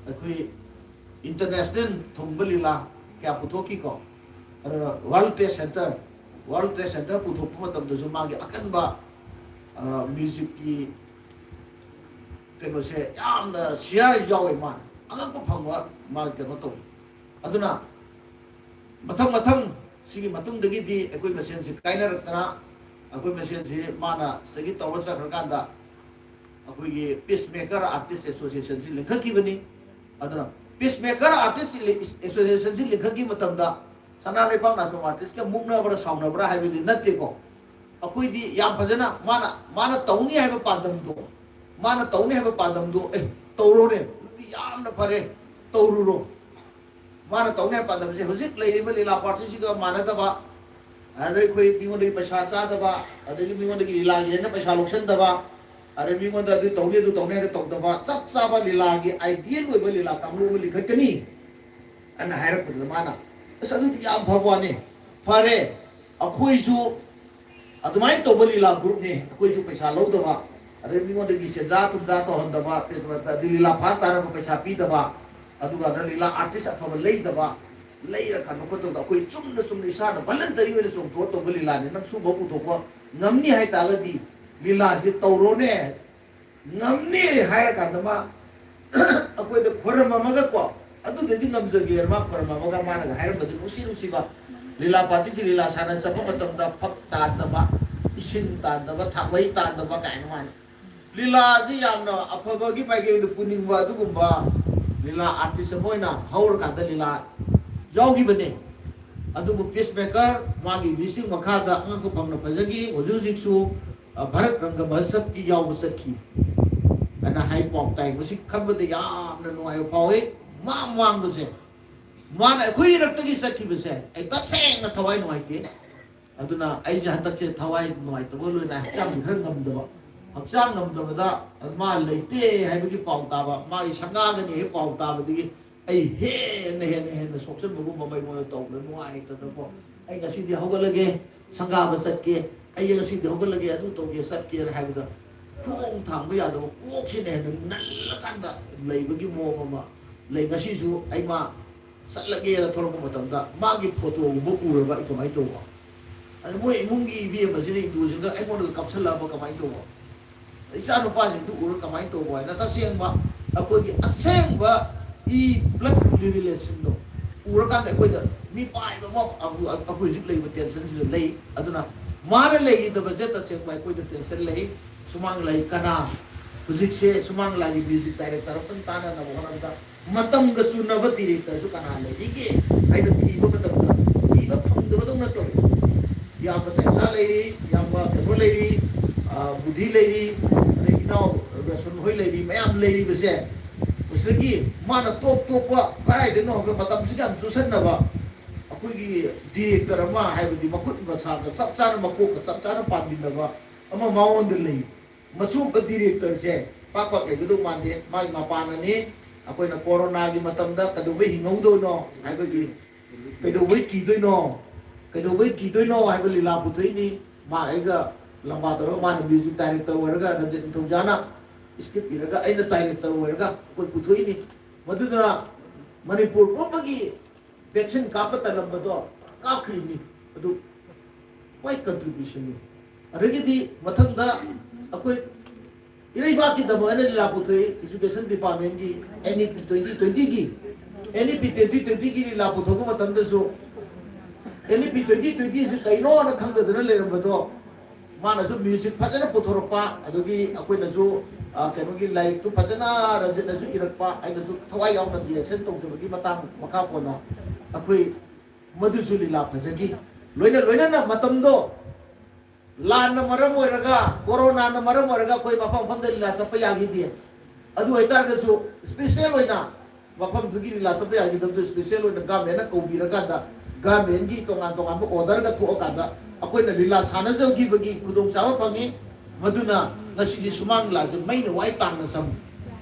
ꯑꯩꯈꯣꯏ ꯏꯟꯇꯔꯅꯦꯁꯅꯦꯜ ꯊꯨꯡꯕ ꯂꯤꯂꯥ ꯀꯌꯥ ꯄꯨꯊꯣꯛꯈꯤꯀꯣ꯫ ꯑꯗꯨꯅ world trade centre, world trade centre ꯄꯨꯊꯣꯛꯄ ꯃꯇꯝꯗꯁꯨ ꯃꯥꯒꯤ ꯑꯀꯟꯕ ꯃ꯭ꯌꯨꯖꯤꯛꯀꯤ ꯀꯩꯅꯣꯁꯦ ꯌꯥꯝꯅ ꯁꯤꯌꯥꯔ ꯌꯥꯎꯋꯦ꯫ ꯃꯥꯅ ꯑꯉꯛꯄ ꯐꯪꯕ ꯃꯥꯒꯤ ꯀꯩꯅꯣ ꯇꯧꯋꯤ꯫ ꯑꯗꯨꯅ ꯃꯊꯪ ꯃꯊꯪ ꯁꯤꯒꯤ ꯃꯇꯨꯡꯗꯒꯤꯗꯤ ꯑꯩꯈꯣꯏ ꯃꯁꯦꯟꯁꯤ ꯀꯥꯏꯅꯔꯛꯇꯅ ꯑꯩꯈꯣꯏ ꯃꯁꯦꯟꯁꯤ ꯃꯥꯅ ꯁꯤꯗꯒꯤ ꯇꯧꯔ ꯆꯠꯈ꯭ꯔꯀꯥꯟꯗ ꯑꯩꯈꯣꯏꯒꯤ ꯄꯤꯁ ꯃꯦꯀꯔ ꯑꯥꯔꯇꯤꯁ ꯑꯦꯁꯣꯁꯤꯌꯦꯁꯟꯁꯤ ꯂꯤꯡꯈꯠꯈꯤꯕꯅꯤ꯫ ꯑꯗꯨꯅ ꯄꯤꯁ ꯃꯦꯀꯔ ꯑꯥꯔꯇꯤꯁ ꯑꯦꯁꯣꯁꯤꯌꯦꯁꯟꯁꯤ ꯂꯤꯡꯈꯠꯈꯤꯕ ꯃꯇꯝꯗ ꯁꯅꯥ ꯂꯩꯕꯥꯛ ꯅꯥꯆꯣꯝ ꯑꯥꯔꯇꯤꯁꯀ ꯃꯨꯛꯅꯕ꯭ꯔꯥ ꯁꯥꯎꯅꯕ꯭ꯔꯥ ꯍꯥꯏꯕꯗꯤ ꯅꯠꯇꯦꯀꯣ꯫ ꯑꯩꯈꯣꯏꯗꯤ ꯌꯥꯝ ꯐꯖꯅ ꯃꯥꯅ ꯃꯥꯅ ꯇꯧꯅꯤ ꯍꯥꯏꯕ ꯄꯥꯟꯗꯝꯗꯣ, ꯃꯥꯅ ꯇꯧꯅꯤ ꯍꯥꯏꯕ ꯄꯥꯟꯗꯝꯗꯣ ꯑꯦ ꯇꯧꯔꯣꯅꯦ, ꯑꯗꯨꯗꯤ ꯌꯥꯝꯅ ꯐꯔꯦ, ꯇꯧꯔꯨꯔꯣ꯫ ꯃꯥꯅ ꯇꯧꯅꯤ ꯍꯥꯏꯕ ꯄꯥꯟꯗꯝꯁꯦ ꯍꯧꯖꯤꯛ ꯂꯩꯔꯤꯕ ꯂꯤꯂꯥ ꯄꯥꯔꯇꯤꯁꯤꯒ ꯃꯥꯟꯅꯗꯕ, ꯑꯗꯩ ꯑꯩꯈꯣꯏ ꯃꯤꯉꯣꯟꯗꯒꯤ ꯄꯩꯁꯥ ꯆꯥꯗꯕ, ꯑꯗꯒꯤ ꯃꯤꯉꯣꯟꯗꯒꯤ ꯂꯤꯂꯥꯒꯤꯅꯦꯅ ꯄꯩꯁꯥ ꯂꯧꯁꯤꯟꯗꯕ, ꯑꯗꯩ ꯃꯤꯉꯣꯟꯗ ꯑꯗꯨ ꯇꯧꯅꯤ ꯑꯗꯨ ꯇꯧꯅꯤ ꯍꯥꯏꯅ ꯇꯧꯗꯕ, ꯆꯞ ꯆꯥꯕ ꯂꯤꯂꯥꯒꯤ ꯑꯥꯏꯗꯤꯌꯦꯜ ꯑꯣꯏꯕ ꯂꯤꯂꯥ ꯀꯥꯡꯂꯨꯞ ꯑꯃ ꯂꯤꯡꯈꯠꯀꯅꯤ ꯑꯅ ꯍꯥꯏꯔꯛꯄꯗꯨꯗ ꯃꯥꯅ, ꯑꯁ, ꯑꯗꯨꯗꯤ ꯌꯥꯝ ꯐꯕ ꯋꯥꯅꯤ, ꯐꯔꯦ, ꯑꯩꯈꯣꯏꯁꯨ ꯑꯗꯨꯃꯥꯏꯅ ꯇꯧꯕ ꯂꯤꯂꯥ ꯒ꯭ꯔꯨꯞꯅꯤ꯫ ꯑꯩꯈꯣꯏꯁꯨ ꯄꯩꯁꯥ ꯂꯧꯗꯕ, ꯑꯗꯩ ꯃꯤꯉꯣꯟꯗꯒꯤ ꯁꯦꯟꯖꯥ ꯊꯨꯝꯖꯥ ꯇꯧꯍꯟꯗꯕ, ꯑꯗꯩ ꯂꯤꯂꯥ ꯐꯥꯁ ꯇꯥꯔꯕ ꯄꯩꯁꯥ ꯄꯤꯗꯕ, ꯑꯗꯨꯒ ꯂꯤꯂꯥ ꯑꯥꯔꯇꯤꯁ ꯑꯐꯕ ꯂꯩꯗꯕ, ꯂꯩꯔꯀꯥꯟꯗ ꯈꯣꯠꯇꯕꯗ ꯑꯩꯈꯣꯏ ꯆꯨꯝꯅ ꯆꯨꯝꯅ ꯏꯁꯥꯅ ꯚꯂꯟꯇꯔꯤ ꯑꯣꯏꯅ ꯆꯣꯡꯊꯣꯛꯑ ꯇꯧꯕ ꯂꯤꯂꯥꯅꯤ꯫ ꯅꯪ ꯁꯨꯝꯕ ꯄꯨꯊꯣꯛꯄ ꯉꯝꯅꯤ ꯍꯥꯏꯇꯥꯔꯒꯗꯤ ꯂꯤꯂꯥꯁꯤ ꯇꯧꯔꯣꯅꯦ꯫ ꯉꯝꯅꯤ ꯍꯥꯏꯔꯀꯥꯟꯗ ꯃꯥ ꯑꯩꯈꯣꯏꯗ ꯈꯣꯏꯔꯝꯃꯝꯃꯒꯀꯣ, ꯑꯗꯨꯗꯗꯤ ꯉꯝꯖꯒꯦꯅ ꯃꯥ ꯈꯣꯏꯔꯝꯃꯝꯃꯒ ꯃꯥꯅꯒ ꯍꯥꯏꯔꯝꯕꯗꯨ ꯅꯨꯡꯁꯤ ꯅꯨꯡꯁꯤꯕ꯫ ꯂꯤꯂꯥ ꯄꯥꯔꯇꯤꯁꯤ ꯂꯤꯂꯥ ꯁꯥꯟꯅ ꯆꯠꯄ ꯃꯇꯝꯗ ꯐꯛ ꯇꯥꯟꯗꯕ, ꯏꯁꯤꯡ ꯇꯥꯟꯗꯕ, ꯊꯥꯡꯃꯩ ꯇꯥꯟꯗꯕ ꯀꯥꯏꯅ ꯃꯥꯅ ꯂꯤꯂꯥꯁꯤ ꯌꯥꯝꯅ ꯑꯐꯕꯒꯤ ꯃꯥꯏꯀꯩꯗ ꯄꯨꯅꯤꯡꯕ ꯑꯗꯨꯒꯨꯝꯕ ꯂꯤꯂꯥ ꯑꯥꯔꯇꯤꯁ ꯑꯃ ꯑꯣꯏꯅ ꯍꯧꯔꯀꯥꯟꯗ ꯂꯤꯂꯥ ꯌꯥꯎꯈꯤꯕꯅꯦ꯫ ꯑꯗꯨꯕꯨ ꯄꯤꯁ ꯃꯦꯀꯔ ꯃꯥꯒꯤ ꯂꯤꯁꯤꯡ ꯃꯈꯥꯗ ꯑꯉꯛꯄ ꯐꯪꯅ ꯐꯖꯈꯤ꯫ ꯍꯧꯖꯤꯛ ꯍꯧꯖꯤꯛꯁꯨ, ꯑ, ꯚꯥꯔꯠ ꯔꯪꯒ ꯃꯍꯣꯠꯁꯕꯀꯤ ꯌꯥꯎꯕ ꯆꯠꯈꯤ ꯑꯅ ꯍꯥꯏ ꯄꯥꯎ ꯇꯥꯏ꯫ ꯃꯁꯤ ꯈꯟꯕꯗ ꯌꯥꯝꯅ ꯅꯨꯡꯉꯥꯏꯕ ꯐꯥꯎꯏ꯫ ꯃꯥ ꯃꯥꯡꯕꯁꯦ, ꯃꯥꯅ ꯑꯩꯈꯣꯏ ꯏꯔꯛꯇꯒꯤ ꯆꯠꯈꯤꯕꯁꯦ ꯑꯩ ꯇꯁꯦꯡꯅ ꯊꯋꯥꯏ ꯅꯨꯡꯉꯥꯏꯇꯦ꯫ ꯑꯗꯨꯅ ꯑꯩꯁꯦ ꯍꯟꯗꯛꯁꯦ ꯊꯋꯥꯏ ꯅꯨꯡꯉꯥꯏꯇꯕ ꯂꯣꯏꯅ ꯍꯛꯆꯥꯡꯗꯤ ꯈꯔ ꯉꯝꯗꯕ, ꯍꯛꯆꯥꯡ ꯉꯝꯗꯕꯗ ꯃꯥ ꯂꯩꯇꯦ ꯍꯥꯏꯕꯒꯤ ꯄꯥꯎ ꯇꯥꯕ, ꯃꯥꯒꯤ ꯁꯪꯒꯥꯒꯅꯤ ꯍꯥꯏꯕ ꯄꯥꯎ ꯇꯥꯕꯗꯒꯤ ꯑꯩ ꯍꯦꯟꯅ ꯍꯦꯟꯅ ꯍꯦꯟꯅ ꯁꯣꯛꯆꯟꯕꯒꯨꯝꯕ ꯑꯃ ꯑꯩꯉꯣꯟꯗ ꯇꯧꯕꯗ ꯅꯨꯡꯉꯥꯏꯇꯗꯅꯀꯣ, ꯑꯩ ꯉꯁꯤꯗꯤ ꯍꯧꯒꯠꯂꯒꯦ, ꯁꯪꯒꯥꯕ ꯆꯠꯀꯦ, ꯑꯩ ꯉꯁꯤꯗꯤ ꯍꯧꯒꯠꯂꯒꯦ, ꯑꯗꯨ ꯇꯧꯒꯦ, ꯆꯠꯀꯦꯅ ꯍꯥꯏꯕꯗ ꯈꯣꯡ ꯊꯥꯡꯕ ꯌꯥꯗꯕ, ꯀꯣꯛꯁꯤꯅ ꯍꯦꯟꯅ ꯅꯜꯂꯀꯥꯟꯗ ꯂꯩꯕꯒꯤ ꯃꯑꯣꯡ ꯑꯃ ꯂꯩ꯫ ꯉꯁꯤꯁꯨ ꯑꯩ ꯃꯥ ꯆꯠꯂꯒꯦꯅ ꯊꯣꯛꯂꯛꯄ ꯃꯇꯝꯗ ꯃꯥꯒꯤ ꯐꯣꯇꯣꯒꯨꯝꯕ ꯎꯔꯕ ꯑꯩ ꯀꯃꯥꯏꯅ ꯇꯧꯕ? ꯑꯗ ꯃꯣꯏ ꯏꯃꯨꯡꯒꯤ ꯏꯕꯦꯝꯃꯁꯤꯅ, ꯍꯤꯟꯗꯨꯁꯤꯡꯒ ꯑꯩꯉꯣꯟꯗꯒ ꯀꯥꯞꯁꯜꯂꯛꯑꯕ ꯀꯃꯥꯏꯅ ꯇꯧꯕ? ꯏꯆꯥ ꯅꯨꯄꯥꯁꯤꯡꯗꯨ ꯎꯔꯒ ꯀꯃꯥꯏꯅ ꯇꯧꯕ ꯍꯥꯏꯅ ꯇꯁꯦꯡꯕ ꯑꯩꯈꯣꯏꯒꯤ ꯑꯁꯦꯡꯕ ꯏ ꯕ꯭ꯂꯠ ꯔꯤꯂꯦꯁꯟꯗꯣ ꯎꯔꯀꯥꯟꯗ ꯑꯩꯈꯣꯏꯗ ꯃꯤꯄꯥꯏꯕ ꯑꯃ ꯑꯩꯈꯣꯏ ꯍꯧꯖꯤꯛ ꯂꯩꯕ ꯇꯦꯟꯁꯟꯁꯤꯗ ꯂꯩ꯫ ꯑꯗꯨꯅ ꯃꯥꯅ ꯂꯩꯈꯤꯗꯕꯁꯦ ꯇꯁꯦꯡꯕ ꯑꯩꯈꯣꯏꯗ ꯇꯦꯟꯁꯟ ꯂꯩ꯫ ꯁꯨꯃꯥꯡ ꯂꯥꯏ ꯀꯅꯥ ꯍꯧꯖꯤꯛꯁꯦ ꯁꯨꯃꯥꯡ ꯂꯥꯏꯒꯤ ꯃ꯭ꯌꯨꯖꯤꯛ ꯗꯥꯏꯔꯦꯛꯇꯔ ꯑꯃꯇꯪ ꯇꯥꯟꯅꯅꯕ ꯍꯣꯠꯅꯕꯗ ꯃꯇꯝꯒ ꯆꯨꯅꯕ ꯗꯤꯔꯦꯛꯇꯔꯁꯨ ꯀꯅꯥ ꯂꯩꯔꯤꯒꯦ ꯍꯥꯏꯅ ꯊꯤꯕ ꯃꯇꯝꯗ ꯊꯤꯕ ꯐꯪꯗꯕꯗꯧꯅ ꯇꯧꯏ꯫ ꯏꯌꯥꯝꯕ ꯇꯥꯏꯝꯆꯥ ꯂꯩꯔꯤ, ꯏꯌꯥꯝꯕ ꯀꯩꯅꯣ ꯂꯩꯔꯤ, ꯑ, ꯕꯨꯙꯤ ꯂꯩꯔꯤ, ꯑꯗꯩ ꯏꯅꯥꯎ ꯔꯣꯁꯟ ꯍꯣꯏ ꯂꯩꯔꯤ, ꯃꯌꯥꯝ ꯂꯩꯔꯤꯕꯁꯦ꯫ ꯃꯁꯤꯗꯒꯤ ꯃꯥꯅ ꯇꯣꯞ ꯇꯣꯞꯄ ꯀꯗꯥꯏꯗꯅꯣ ꯍꯥꯏꯕ ꯃꯇꯝꯁꯤꯒ ꯌꯥꯝ ꯆꯨꯁꯟꯅꯕ ꯑꯩꯈꯣꯏꯒꯤ ꯗꯤꯔꯦꯛꯇꯔ ꯑꯃ, ꯍꯥꯏꯕꯗꯤ ꯃꯈꯨꯠ ꯃꯁꯥꯒ ꯆꯞ ꯆꯥꯅ, ꯃꯀꯣꯛꯀ ꯆꯞ ꯆꯥꯅ ꯄꯥꯟꯃꯤꯟꯅꯕ ꯑꯃ ꯃꯉꯣꯟꯗ ꯂꯩ꯫ ꯃꯁꯤꯒꯨꯝꯕ ꯗꯤꯔꯦꯛꯇꯔꯁꯦ ꯄꯥꯛ ꯄꯥꯛ ꯂꯩꯒꯗꯧ ꯃꯥꯟꯗꯦ꯫ ꯃꯥꯒꯤ ꯃꯄꯥꯟꯅꯅꯤ꯫ ꯑꯩꯈꯣꯏꯅ ꯀꯣꯔꯣꯅꯥꯒꯤ ꯃꯇꯝꯗ ꯀꯩꯗꯧꯕꯩ ꯍꯤꯡꯍꯧꯗꯣꯏꯅꯣ ꯍꯥꯏꯕꯒꯤ, ꯀꯩꯗꯧꯕꯩ ꯀꯤꯗꯣꯏꯅꯣ, ꯀꯩꯗꯧꯕꯩ ꯀꯤꯗꯣꯏꯅꯣ ꯍꯥꯏꯕ ꯂꯤꯂꯥ ꯄꯨꯊꯣꯛꯏꯅꯤ꯫ ꯃꯥ ꯑꯩꯒ ꯂꯝꯕꯥ ꯇꯧꯔꯒ, ꯃꯥꯅ ꯃ꯭ꯌꯨꯖꯤꯛ ꯗꯥꯏꯔꯦꯛꯇꯔ ꯑꯣꯏꯔꯒ, ꯔꯟꯖꯤꯠ ꯅꯤꯡꯊꯧꯖꯥꯅ ꯁ꯭ꯀ꯭ꯔꯤꯞ ꯏꯔꯒ, ꯑꯩꯅ ꯗꯥꯏꯔꯦꯛꯇꯔ ꯑꯣꯏꯔꯒ ꯑꯩꯈꯣꯏ ꯄꯨꯊꯣꯛꯏꯅꯤ꯫ ꯃꯗꯨꯗꯨꯅ ꯃꯅꯤꯄꯨꯔ ꯄꯨꯝꯕꯒꯤ ꯚꯦꯛꯁꯤꯟ ꯀꯥꯞꯄ ꯇꯜꯂꯝꯕꯗꯣ ꯀꯥꯞꯈ꯭ꯔꯤꯕꯅꯤ꯫ ꯑꯗꯨ ꯃꯣꯏ ꯀꯟꯇ꯭ꯔꯤꯕ꯭ꯌꯨꯁꯟꯅꯤ꯫ ꯑꯗꯒꯤꯗꯤ ꯃꯊꯪꯗ ꯑꯩꯈꯣꯏ ꯏꯔꯩꯕꯥꯛꯀꯤꯗꯃꯛ ꯑꯩꯅ ꯂꯤꯂꯥ ꯄꯨꯊꯣꯛꯏ, ꯏꯖꯨꯀꯦꯁꯟ ꯗꯤꯄꯥꯔꯠꯃꯦꯟꯒꯤ ꯑꯦꯟ ꯏ ꯄꯤ ꯇ꯭ꯋꯦꯟꯇꯤ ꯇ꯭ꯋꯦꯟꯇꯤꯒꯤ, ꯑꯦꯟ ꯏ ꯄꯤ ꯇ꯭ꯋꯦꯟꯇꯤ ꯇ꯭ꯋꯦꯟꯇꯤꯒꯤ ꯂꯤꯂꯥ ꯄꯨꯊꯣꯛꯄ ꯃꯇꯝꯗꯁꯨ, ꯑꯦꯟ ꯏ ꯄꯤ ꯇ꯭ꯋꯦꯟꯇꯤ ꯇ꯭ꯋꯦꯟꯇꯤꯁꯤ ꯀꯩꯅꯣꯅ ꯈꯪꯗꯗꯅ ꯂꯩꯔꯝꯕꯗꯣ, ꯃꯥꯅꯁꯨ ꯃ꯭ꯌꯨꯖꯤꯛ ꯐꯖꯅ ꯄꯨꯊꯣꯔꯛꯄ, ꯑꯗꯨꯒꯤ ꯑꯩꯈꯣꯏꯅꯁꯨ, ꯑ, ꯀꯩꯅꯣꯒꯤ ꯂꯥꯏꯔꯤꯛꯇꯨ ꯐꯖꯅ ꯔꯟꯖꯤꯠꯅꯁꯨ ꯏꯔꯛꯄ, ꯑꯩꯅꯁꯨ ꯊꯋꯥꯏ ꯌꯥꯎꯅ ꯗꯤꯔꯦꯛꯁꯟ ꯇꯧꯖꯕꯒꯤ ꯃꯇꯥꯡ ꯃꯈꯥ ꯄꯣꯟꯅ ꯑꯩꯈꯣꯏ ꯃꯗꯨꯁꯨ ꯂꯤꯂꯥ ꯐꯖꯈꯤ꯫ ꯂꯣꯏꯅ ꯂꯣꯏꯅꯅ ꯃꯇꯝꯗꯣ ꯂꯥꯟꯅ ꯃꯔꯝ ꯑꯣꯏꯔꯒ, ꯀꯣꯔꯣꯅꯥꯅ ꯃꯔꯝ ꯑꯣꯏꯔꯒ ꯑꯩꯈꯣꯏ ꯃꯐꯝ ꯃꯐꯝꯗ ꯂꯤꯂꯥ ꯆꯠꯄ ꯌꯥꯈꯤꯗꯦ꯫ ꯑꯗꯨ ꯑꯣꯏꯇꯥꯔꯒꯁꯨ ꯏꯁꯄꯤꯁꯦꯜ ꯑꯣꯏꯅ ꯃꯐꯝꯗꯨꯒꯤ ꯂꯤꯂꯥ ꯆꯠꯄ ꯌꯥꯈꯤꯗꯕꯗꯨ ꯏꯁꯄꯤꯁꯦꯜ ꯑꯣꯏꯅ ꯒꯃꯦꯟꯅ ꯀꯧꯕꯤꯔꯀꯥꯟꯗ, ꯒꯃꯦꯟꯒꯤ ꯇꯣꯉꯥꯟ ꯇꯣꯉꯥꯟꯕ ꯑꯣꯔꯗꯔꯒ ꯊꯣꯛꯑꯀꯥꯟꯗ ꯑꯩꯈꯣꯏꯅ ꯂꯤꯂꯥ ꯁꯥꯟꯅꯖꯈꯤꯕꯒꯤ ꯈꯨꯗꯣꯡꯆꯥꯕ ꯐꯪꯉꯤ꯫ ꯃꯗꯨꯅ ꯉꯁꯤꯁꯦ ꯁꯨꯃꯥꯡ ꯂꯤꯂꯥꯁꯦ ꯃꯩꯅ ꯋꯥꯏ ꯇꯥꯡꯅ ꯆꯝꯃꯤ꯫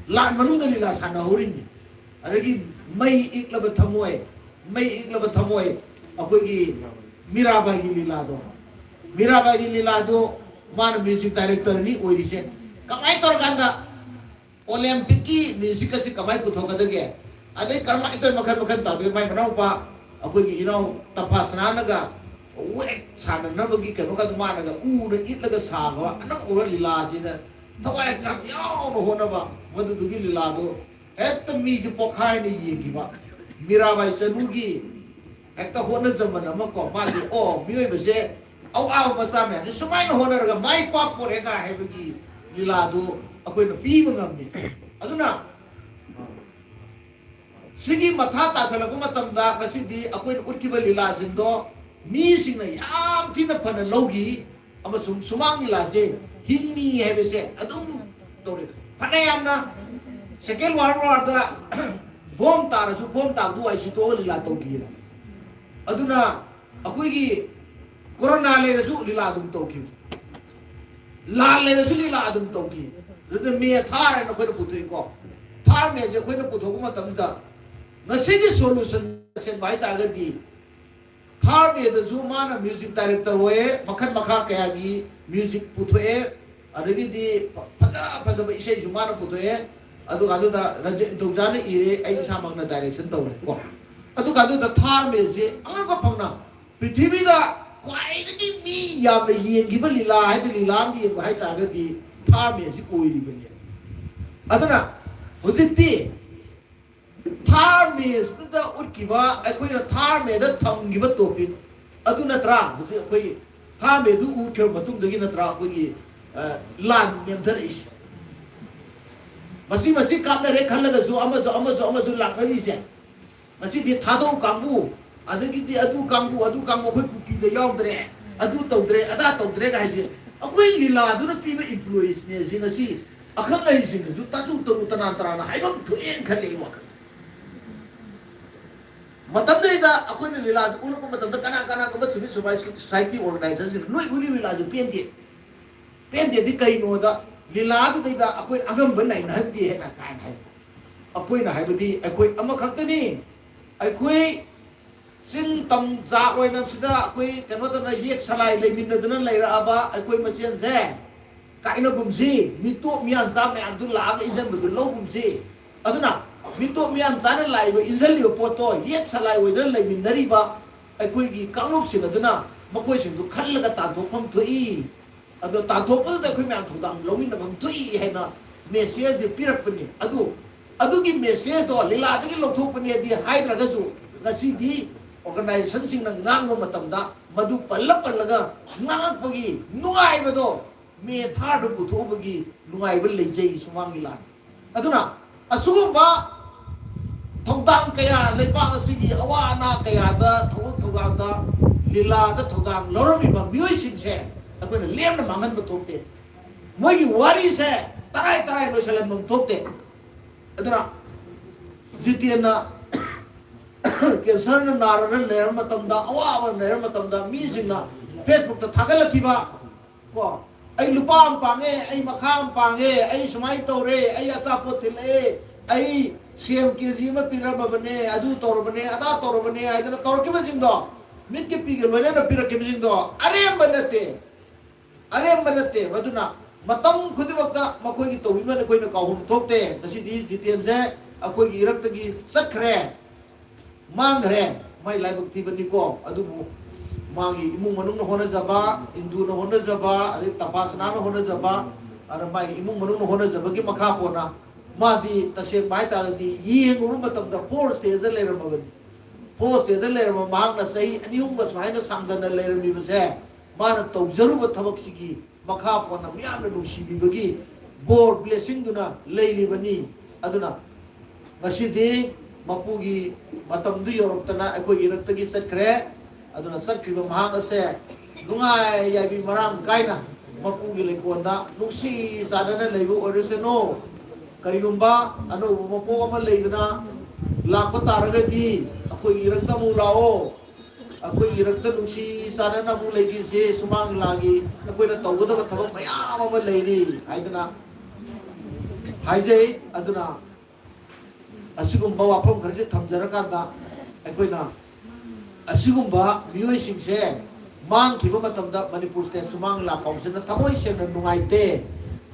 ꯂꯥꯟ ꯃꯅꯨꯡꯗ ꯂꯤꯂꯥ ꯁꯥꯟꯅꯍꯧꯔꯤꯅꯤ꯫ ꯑꯗꯒꯤ ꯃꯩ ꯏꯛꯂꯕ ꯊꯃꯣꯏ, ꯃꯩ ꯏꯛꯂꯕ ꯊꯃꯣꯏ, ꯑꯩꯈꯣꯏꯒꯤ ꯃꯤꯔꯥꯕꯥꯏꯒꯤ ꯂꯤꯂꯥꯗꯣ, ꯃꯤꯔꯥꯕꯥꯏꯒꯤ ꯂꯤꯂꯥꯗꯣ ꯃꯥꯅ ꯃ꯭ꯌꯨꯖꯤꯛ ꯗꯥꯏꯔꯦꯛꯇꯔꯅꯤ ꯑꯣꯏꯔꯤꯁꯦ꯫ ꯀꯃꯥꯏꯅ ꯇꯧꯔꯀꯥꯟꯗ ꯑꯣꯂꯦꯝꯄꯤꯛꯀꯤ ꯃ꯭ꯌꯨꯖꯤꯛ ꯑꯁꯤ ꯀꯃꯥꯏꯅ ꯄꯨꯊꯣꯛꯀꯗꯒꯦ? ꯑꯗꯩ ꯀꯔꯝꯍꯥꯏꯅ ꯇꯧꯔꯤ ꯃꯈꯜ ꯃꯈꯜ ꯇꯧꯗꯣꯏ? ꯃꯥꯏ ꯃꯅꯥꯎꯄꯥ ꯑꯩꯈꯣꯏꯒꯤ ꯏꯅꯥꯎ ꯇꯝꯐꯥꯁꯅꯥꯅꯒ ꯋꯦꯠ ꯁꯥꯟꯅꯅꯕꯒꯤ ꯀꯩꯅꯣꯒꯗꯣ ꯃꯥꯅꯒ ꯎꯅ ꯏꯠꯂꯒ ꯁꯥꯕ ꯑꯅꯧꯕ ꯂꯤꯂꯥꯁꯤꯗ ꯊꯋꯥꯏ ꯌꯥꯝ ꯌꯥꯎꯅ ꯍꯣꯠꯅꯕ, ꯃꯗꯨꯗꯨꯒꯤ ꯂꯤꯂꯥꯗꯣ ꯍꯦꯛꯇ ꯃꯤꯁꯦ ꯄꯣꯛꯈꯥꯏꯅ ꯌꯦꯡꯈꯤꯕ꯫ ꯃꯤꯔꯥꯕꯥꯏ ꯆꯅꯨꯒꯤ ꯍꯦꯛꯇ ꯍꯣꯠꯅꯖꯃꯟ ꯑꯃ ꯀꯣ, ꯃꯥꯗꯤ, ꯑꯣ, ꯃꯤꯑꯣꯏꯕꯁꯦ ꯑꯋꯥꯕ ꯃꯆꯥ ꯃꯌꯥꯝꯁꯦ ꯁꯨꯃꯥꯏꯅ ꯍꯣꯠꯅꯔꯒ ꯃꯥꯏ ꯄꯥꯛꯄꯣꯔꯦꯒ ꯍꯥꯏꯕꯒꯤ ꯂꯤꯂꯥꯗꯨ ꯑꯩꯈꯣꯏꯅ ꯄꯤꯕ ꯉꯝꯃꯤ꯫ ꯑꯗꯨꯅ ꯁꯤꯒꯤ ꯃꯊꯥ ꯇꯥꯁꯜꯂꯛꯄ ꯃꯇꯝꯗ ꯉꯁꯤꯗꯤ ꯑꯩꯈꯣꯏꯅ ꯎꯠꯈꯤꯕ ꯂꯤꯂꯥꯁꯤꯡꯗꯣ ꯃꯤꯁꯤꯡꯅ ꯌꯥꯝ ꯊꯤꯅ ꯐꯅ ꯂꯧꯈꯤ꯫ ꯑꯃꯁꯨꯡ ꯁꯨꯃꯥꯡ ꯂꯤꯂꯥꯁꯦ ꯍꯤꯡꯉꯤ ꯍꯥꯏꯕꯁꯦ ꯑꯗꯨꯝ ꯇꯧꯔꯤ꯫ ꯐꯅꯌꯥꯝꯅ ꯁꯦꯀꯦꯟ ꯋꯥꯔꯜ ꯋꯥꯔꯗ ꯕꯣꯝ ꯇꯥꯔꯁꯨ ꯕꯣꯝ ꯇꯥꯕꯗꯨ ꯋꯥꯏ ꯁꯤꯠꯇꯣꯛꯑꯒ ꯂꯤꯂꯥ ꯇꯧꯈꯤ꯫ ꯑꯗꯨꯅ ꯑꯩꯈꯣꯏꯒꯤ ꯀꯣꯔꯣꯅꯥ ꯂꯩꯔꯁꯨ ꯂꯤꯂꯥ ꯑꯗꯨꯝ ꯇꯧꯈꯤ, ꯂꯥꯟ ꯂꯩꯔꯁꯨ ꯂꯤꯂꯥ ꯑꯗꯨꯝ ꯇꯧꯈꯤ꯫ ꯑꯗꯨꯅ ꯃꯦ ꯊꯥꯔ ꯍꯥꯏꯅ ꯑꯩꯈꯣꯏꯅ ꯄꯨꯊꯣꯛꯏꯀꯣ꯫ ꯊꯥꯔ ꯃꯦꯁꯦ ꯑꯩꯈꯣꯏꯅ ꯄꯨꯊꯣꯛꯄ ꯃꯇꯝꯁꯤꯗ ꯉꯁꯤꯒꯤ ꯁꯣꯂꯨꯁꯟ ꯁꯦꯝꯕ ꯍꯥꯏꯇꯥꯔꯒꯗꯤ ꯊꯥꯔ ꯃꯦꯗꯁꯨ ꯃꯥꯅ ꯃ꯭ꯌꯨꯖꯤꯛ ꯗꯥꯏꯔꯦꯛꯇꯔ ꯑꯣꯏꯌꯦ, ꯃꯈꯜ ꯃꯈꯥ ꯀꯌꯥꯒꯤ ꯃ꯭ꯌꯨꯖꯤꯛ ꯄꯨꯊꯣꯛꯑꯦ, ꯑꯗꯒꯤꯗꯤ ꯐꯖ ꯐꯖꯕ ꯏꯁꯩꯁꯨ ꯃꯥꯅ ꯄꯨꯊꯣꯛꯑꯦ꯫ ꯑꯗꯨꯒ ꯑꯗꯨꯗ ꯔꯟꯖꯤꯠ ꯅꯤꯡꯊꯧꯖꯥꯅ ꯏꯔꯦ, ꯑꯩ ꯏꯁꯥꯃꯛꯅ ꯗꯥꯏꯔꯦꯛꯁꯟ ꯇꯧꯔꯦ ꯀꯣ꯫ ꯑꯗꯨꯒ ꯑꯗꯨꯗ ꯊꯥꯔ ꯃꯦꯁꯦ ꯑꯉꯛꯄ ꯐꯪꯅ ꯄ꯭ꯔꯤꯊꯤꯕꯤꯗ ꯈ꯭ꯋꯥꯏꯗꯒꯤ ꯃꯤ ꯌꯥꯝꯅ ꯌꯦꯡꯈꯤꯕ ꯂꯤꯂꯥ ꯍꯥꯏꯗꯤ ꯂꯤꯂꯥ ꯑꯃ ꯌꯦꯡꯕ ꯍꯥꯏꯇꯥꯔꯒꯗꯤ ꯊꯥꯔ ꯃꯦꯁꯤ ꯑꯣꯏꯔꯤꯕꯅꯦ꯫ ꯑꯗꯨꯅ ꯍꯧꯖꯤꯛꯇꯤ ꯊꯥꯔ ꯃꯦꯁꯇꯨꯗ ꯎꯠꯈꯤꯕ, ꯑꯩꯈꯣꯏꯅ ꯊꯥꯔ ꯃꯦꯗ ꯊꯝꯈꯤꯕ ꯇꯣꯄꯤꯛ ꯑꯗꯨ ꯅꯠꯇ꯭ꯔꯥ? ꯍꯧꯖꯤꯛ ꯑꯩꯈꯣꯏ ꯊꯥꯔ ꯃꯦꯗꯨ ꯎꯠꯈ꯭ꯔꯕ ꯃꯇꯨꯡꯗꯒꯤ ꯅꯠꯇ꯭ꯔꯥ ꯑꯩꯈꯣꯏꯒꯤ, ꯑ, ꯂꯥꯟ ꯅꯦꯝꯊꯔꯛꯏꯁꯦ? ꯃꯁꯤ ꯃꯁꯤ ꯀꯥꯞꯅꯔꯦ ꯈꯜꯂꯒꯁꯨ ꯑꯃꯁꯨ ꯑꯃꯁꯨ ꯑꯃꯁꯨ ꯂꯥꯛꯅꯔꯤꯁꯦ꯫ ꯉꯁꯤꯗꯤ ꯊꯥꯗꯧ ꯀꯥꯡꯕꯨ, ꯑꯗꯒꯤꯗꯤ ꯑꯗꯨ ꯀꯥꯡꯕꯨ, ꯑꯗꯨ ꯀꯥꯡꯕꯨ ꯑꯩꯈꯣꯏ ꯀꯨꯀꯤꯗ ꯌꯥꯎꯗ꯭ꯔꯦ, ꯑꯗꯨ ꯇꯧꯗ꯭ꯔꯦ, ꯑꯗꯥ ꯇꯧꯗ꯭ꯔꯦꯒ ꯍꯥꯏꯁꯦ, ꯑꯩꯈꯣꯏ ꯂꯤꯂꯥꯗꯨꯅ ꯄꯤꯕ ꯏꯟꯐ꯭ꯂꯨꯌꯦꯟꯁꯅꯦ ꯁꯤ ꯉꯁꯤ ꯑꯈꯪ ꯑꯍꯩꯁꯤꯡꯅꯁꯨ ꯇꯥꯆꯨ ꯇꯔꯨ ꯇꯅꯥꯟ ꯇꯔꯥꯅ ꯍꯥꯏꯐꯝ ꯊꯣꯛꯑꯦꯅ ꯈꯜꯂꯦ ꯑꯩ ꯋꯥꯈꯜꯗ꯫ ꯃꯇꯝꯗꯩꯗ ꯑꯩꯈꯣꯏꯅ ꯂꯤꯂꯥꯁꯦ ꯎꯠꯂꯛꯄ ꯃꯇꯝꯗ ꯀꯅꯥ ꯀꯅꯥꯒꯨꯝꯕ ꯁꯤꯚꯤꯜ ꯁꯣꯁꯥꯏꯇꯤ ꯑꯣꯔꯒꯅꯥꯏꯖꯦꯁꯟꯁꯤꯡꯅ ꯅꯣꯏ ꯎꯠꯂꯤꯕ ꯂꯤꯂꯥꯁꯦ ꯄꯦꯟꯗꯦ꯫ ꯄꯦꯟꯗꯦꯗꯤ ꯀꯩꯅꯣꯗ ꯂꯤꯂꯥꯗꯨꯗꯩꯗ ꯑꯩꯈꯣꯏꯅ ꯑꯉꯝꯕ ꯅꯩꯅꯍꯟꯗꯦ ꯍꯥꯏꯅ ꯀꯥꯏꯅ ꯍꯥꯏꯕ꯫ ꯑꯩꯈꯣꯏꯅ ꯍꯥꯏꯕꯗꯤ ꯑꯩꯈꯣꯏ ꯑꯃꯈꯛꯇꯅꯤ꯫ ꯑꯩꯈꯣꯏ ꯆꯤꯡ ꯇꯝ ꯖꯥꯠ ꯑꯣꯏꯅ ꯁꯤꯗ ꯑꯩꯈꯣꯏ ꯀꯩꯅꯣ ꯇꯧꯅ ꯌꯦꯛ ꯁꯂꯥꯏ ꯂꯩꯃꯤꯟꯅꯗꯅ ꯂꯩꯔꯛꯑꯕ ꯑꯩꯈꯣꯏ ꯃꯁꯦꯟꯁꯦ ꯀꯥꯏꯅꯒꯨꯝꯁꯤ, ꯃꯤꯇꯣꯞ ꯃꯤꯌꯥꯟꯆꯥ ꯃꯌꯥꯝꯗꯨ ꯂꯥꯛꯑꯒ ꯏꯟꯖꯟꯕꯗꯨ ꯂꯧꯒꯨꯝꯁꯤ꯫ ꯑꯗꯨꯅ ꯃꯤꯇꯣꯞ ꯃꯤꯌꯥꯟꯆꯥꯅ ꯂꯥꯛꯏꯕ ꯏꯟꯖꯜꯂꯤꯕ ꯄꯣꯠꯇꯣ ꯌꯦꯛ ꯁꯂꯥꯏ ꯑꯣꯏꯗꯅ ꯂꯩꯃꯤꯟꯅꯔꯤꯕ ꯑꯩꯈꯣꯏꯒꯤ ꯀꯥꯡꯂꯨꯞꯁꯤꯡ ꯑꯗꯨꯅ ꯃꯈꯣꯏꯁꯤꯡꯗꯨ ꯈꯜꯂꯒ ꯇꯥꯟꯊꯣꯛꯐꯝ ꯊꯣꯛꯏ꯫ ꯑꯗꯣ ꯇꯥꯟꯊꯣꯛꯄꯗꯨꯗ ꯑꯩꯈꯣꯏ ꯃꯌꯥꯝ ꯊꯧꯗꯥꯡ ꯂꯧꯃꯤꯟꯅꯐꯝ ꯊꯣꯛꯏ ꯍꯥꯏꯅ ꯃꯦꯁꯦꯖꯁꯦ ꯄꯤꯔꯛꯄꯅꯤ꯫ ꯑꯗꯨ ꯑꯗꯨꯒꯤ ꯃꯦꯁꯦꯖꯇꯣ ꯂꯤꯂꯥꯗꯒꯤ ꯂꯧꯊꯣꯛꯄꯅꯦꯗꯤ ꯍꯥꯏꯗ꯭ꯔꯒꯁꯨ ꯉꯁꯤꯗꯤ ꯑꯣꯔꯒꯅꯥꯏꯖꯦꯁꯟꯁꯤꯡꯅ ꯉꯥꯡꯕ ꯃꯇꯝꯗ ꯃꯗꯨ ꯄꯜꯂ ꯄꯜꯂꯒ ꯉꯥꯡꯉꯛꯄꯒꯤ ꯅꯨꯡꯉꯥꯏꯕꯗꯣ ꯃꯦ ꯊꯥꯔꯗ ꯄꯨꯊꯣꯛꯎꯕꯒꯤ ꯅꯨꯡꯉꯥꯏꯕ ꯂꯩꯖꯩ ꯁꯨꯃꯥꯡ ꯂꯤꯂꯥ꯫ ꯑꯗꯨꯅ ꯑꯁꯤꯒꯨꯝꯕ ꯊꯧꯗꯥꯡ ꯀꯌꯥ, ꯂꯩꯕꯥꯛ ꯑꯁꯤꯒꯤ ꯑꯋꯥ ꯑꯅꯥ ꯀꯌꯥꯗ ꯊꯕꯛ ꯊꯧꯗꯥꯡꯗ ꯂꯤꯂꯥꯗ ꯊꯧꯗꯥꯡ ꯂꯧꯔꯝꯃꯤꯕ ꯃꯤꯑꯣꯏꯁꯤꯡꯁꯦ ꯑꯩꯈꯣꯏꯅ ꯂꯦꯝꯅ ꯃꯥꯡꯍꯟꯕ ꯊꯣꯛꯇꯦ꯫ ꯃꯣꯏꯒꯤ ꯋꯥꯔꯤꯁꯦ ꯇꯔꯥꯏ ꯇꯔꯥꯏ ꯂꯣꯏꯁꯤꯜꯍꯟꯐꯝ ꯊꯣꯛꯇꯦ꯫ ꯑꯗꯨꯅ ꯖꯤꯇꯦꯟꯅ ꯀꯦꯟꯁꯔꯅ ꯅꯥꯔꯒ ꯂꯩꯔꯕ ꯃꯇꯝꯗ, ꯑꯋꯥꯕ ꯂꯩꯔꯕ ꯃꯇꯝꯗ ꯃꯤꯁꯤꯡꯅ ꯐꯦꯁꯕꯨꯛꯇ ꯊꯥꯒꯠꯂꯛꯈꯤꯕ ꯀꯣ, "ꯑꯩ ꯂꯨꯄꯥ ꯑꯃ ꯄꯥꯡꯉꯦ, ꯑꯩ ꯃꯈꯥ ꯑꯃ ꯄꯥꯡꯉꯦ, ꯑꯩ ꯁꯨꯃꯥꯏꯅ ꯇꯧꯔꯦ, ꯑꯩ ꯑꯆꯥꯄꯣꯠ ꯊꯤꯜꯂꯛꯑꯦ, ꯑꯩ ꯁꯦꯝ ꯀꯦ ꯖꯤ ꯑꯃ ꯄꯤꯔꯝꯃꯕꯅꯦ, ꯑꯗꯨ ꯇꯧꯔꯕꯅꯦ, ꯑꯗꯥ ꯇꯧꯔꯕꯅꯦ" ꯍꯥꯏꯗꯅ ꯇꯧꯔꯛꯈꯤꯕꯁꯤꯡꯗꯣ, ꯃꯤꯠꯀꯤ ꯄꯤꯒ ꯂꯣꯏꯅꯅ ꯄꯤꯔꯛꯈꯤꯕꯁꯤꯡꯗꯣ ꯑꯔꯦꯝꯕ ꯅꯠꯇꯦ, ꯑꯔꯦꯝꯕ ꯅꯠꯇꯦ꯫ ꯃꯗꯨꯅ ꯃꯇꯝ ꯈꯨꯗꯤꯡꯃꯛꯇ ꯃꯈꯣꯏꯒꯤ ꯇꯧꯕꯤꯃꯜ ꯑꯩꯈꯣꯏꯅ ꯀꯥꯎꯐꯝ ꯊꯣꯛꯇꯦ꯫ ꯉꯁꯤꯗꯤ ꯖꯤꯇꯦꯟꯁꯦ ꯑꯩꯈꯣꯏꯒꯤ ꯏꯔꯛꯇꯒꯤ ꯆꯠꯈ꯭ꯔꯦ, ꯃꯥꯡꯈ꯭ꯔꯦ꯫ ꯃꯥꯏ ꯂꯥꯏꯕꯛ ꯊꯤꯕꯅꯤꯀꯣ꯫ ꯑꯗꯨꯕꯨ ꯃꯥꯒꯤ ꯏꯃꯨꯡ ꯃꯅꯨꯡꯅ ꯍꯣꯠꯅꯖꯕ, ꯏꯟꯗꯨꯅ ꯍꯣꯠꯅꯖꯕ, ꯑꯗꯩ ꯇꯄꯥꯁꯅꯥꯅ ꯍꯣꯠꯅꯖꯕ, ꯑꯗ ꯃꯥꯒꯤ ꯏꯃꯨꯡ ꯃꯅꯨꯡꯅ ꯍꯣꯠꯅꯖꯕꯒꯤ ꯃꯈꯥ ꯄꯣꯟꯅ ꯃꯥꯗꯤ ꯇꯁꯦꯡꯕ ꯍꯥꯏꯇꯥꯔꯒꯗꯤ ꯌꯦꯡꯉꯨꯕ ꯃꯇꯝꯗ ꯐꯣꯔ ꯁ꯭ꯇꯦꯖꯇ ꯂꯩꯔꯝꯃꯕꯅꯤ꯫ ꯐꯣꯔ ꯁ꯭ꯇꯦꯖꯇ ꯂꯩꯔꯝꯕ ꯃꯍꯥꯛꯅ ꯆꯍꯤ ꯑꯅꯤ ꯑꯍꯨꯝꯒ ꯁꯨꯃꯥꯏꯅ ꯁꯥꯡꯗꯅ ꯂꯩꯔꯝꯃꯤꯕꯁꯦ, ꯃꯥꯅ ꯇꯧꯖꯔꯨꯕ ꯊꯕꯛꯁꯤꯒꯤ ꯃꯈꯥ ꯄꯣꯟꯅ ꯃꯤꯌꯥꯝꯅ ꯅꯨꯡꯁꯤꯕꯤꯕꯒꯤ ꯕꯣꯔ, ꯕ꯭ꯂꯦꯁꯤꯡꯗꯨꯅ ꯂꯩꯔꯤꯕꯅꯤ꯫ ꯑꯗꯨꯅ ꯉꯁꯤꯗꯤ ꯃꯄꯨꯒꯤ ꯃꯇꯝꯗꯨ ꯌꯧꯔꯛꯇꯅ ꯑꯩꯈꯣꯏꯒꯤ ꯏꯔꯛꯇꯒꯤ ꯆꯠꯈ꯭ꯔꯦ꯫ ꯑꯗꯨꯅ ꯆꯠꯈ꯭ꯔꯤꯕ ꯃꯍꯥꯛ ꯑꯁꯦ ꯅꯨꯡꯉꯥꯏ ꯌꯥꯏꯕꯤ ꯃꯔꯥꯡ ꯀꯥꯏꯅ ꯃꯄꯨꯒꯤ ꯂꯩꯀꯣꯜꯗ ꯅꯨꯡꯁꯤ ꯆꯥꯟꯅꯅ ꯂꯩꯕ ꯑꯣꯏꯔꯁꯅꯨ꯫ ꯀꯔꯤꯒꯨꯝꯕ ꯑꯅꯧꯕ ꯃꯄꯣꯛ ꯑꯃ ꯂꯩꯗꯅ ꯂꯥꯛꯄ ꯇꯥꯔꯒꯗꯤ ꯑꯩꯈꯣꯏꯒꯤ ꯏꯔꯛꯇ ꯑꯃꯨꯛ ꯂꯥꯛꯑꯣ꯫ ꯑꯩꯈꯣꯏꯒꯤ ꯏꯔꯛꯇ ꯅꯨꯡꯁꯤ ꯆꯥꯟꯅꯅ ꯑꯃꯨꯛ ꯂꯩꯈꯤꯁꯤ꯫ ꯁꯨꯃꯥꯡ ꯂꯤꯂꯥꯒꯤ ꯑꯩꯈꯣꯏꯅ ꯇꯧꯒꯗꯕ ꯊꯕꯛ ꯃꯌꯥꯝ ꯑꯃ ꯂꯩꯔꯤ ꯍꯥꯏꯗꯅ ꯍꯥꯏꯖꯩ꯫ ꯑꯗꯨꯅ ꯑꯁꯤꯒꯨꯝꯕ ꯋꯥꯐꯝ ꯈꯔꯁꯦ ꯊꯝꯖꯔꯀꯥꯟꯗ ꯑꯩꯈꯣꯏꯅ ꯑꯁꯤꯒꯨꯝꯕ ꯃꯤꯑꯣꯏꯁꯤꯡꯁꯦ ꯃꯥꯡꯈꯤꯕ ꯃꯇꯝꯗ ꯃꯅꯤꯄꯨꯔ ꯁ꯭ꯇꯦꯠ ꯁꯨꯃꯥꯡ ꯂꯤꯂꯥ ꯀꯥꯎꯟꯁꯤꯜꯅ ꯊꯃꯣꯏ ꯁꯦꯡꯅ ꯅꯨꯡꯉꯥꯏꯇꯦ,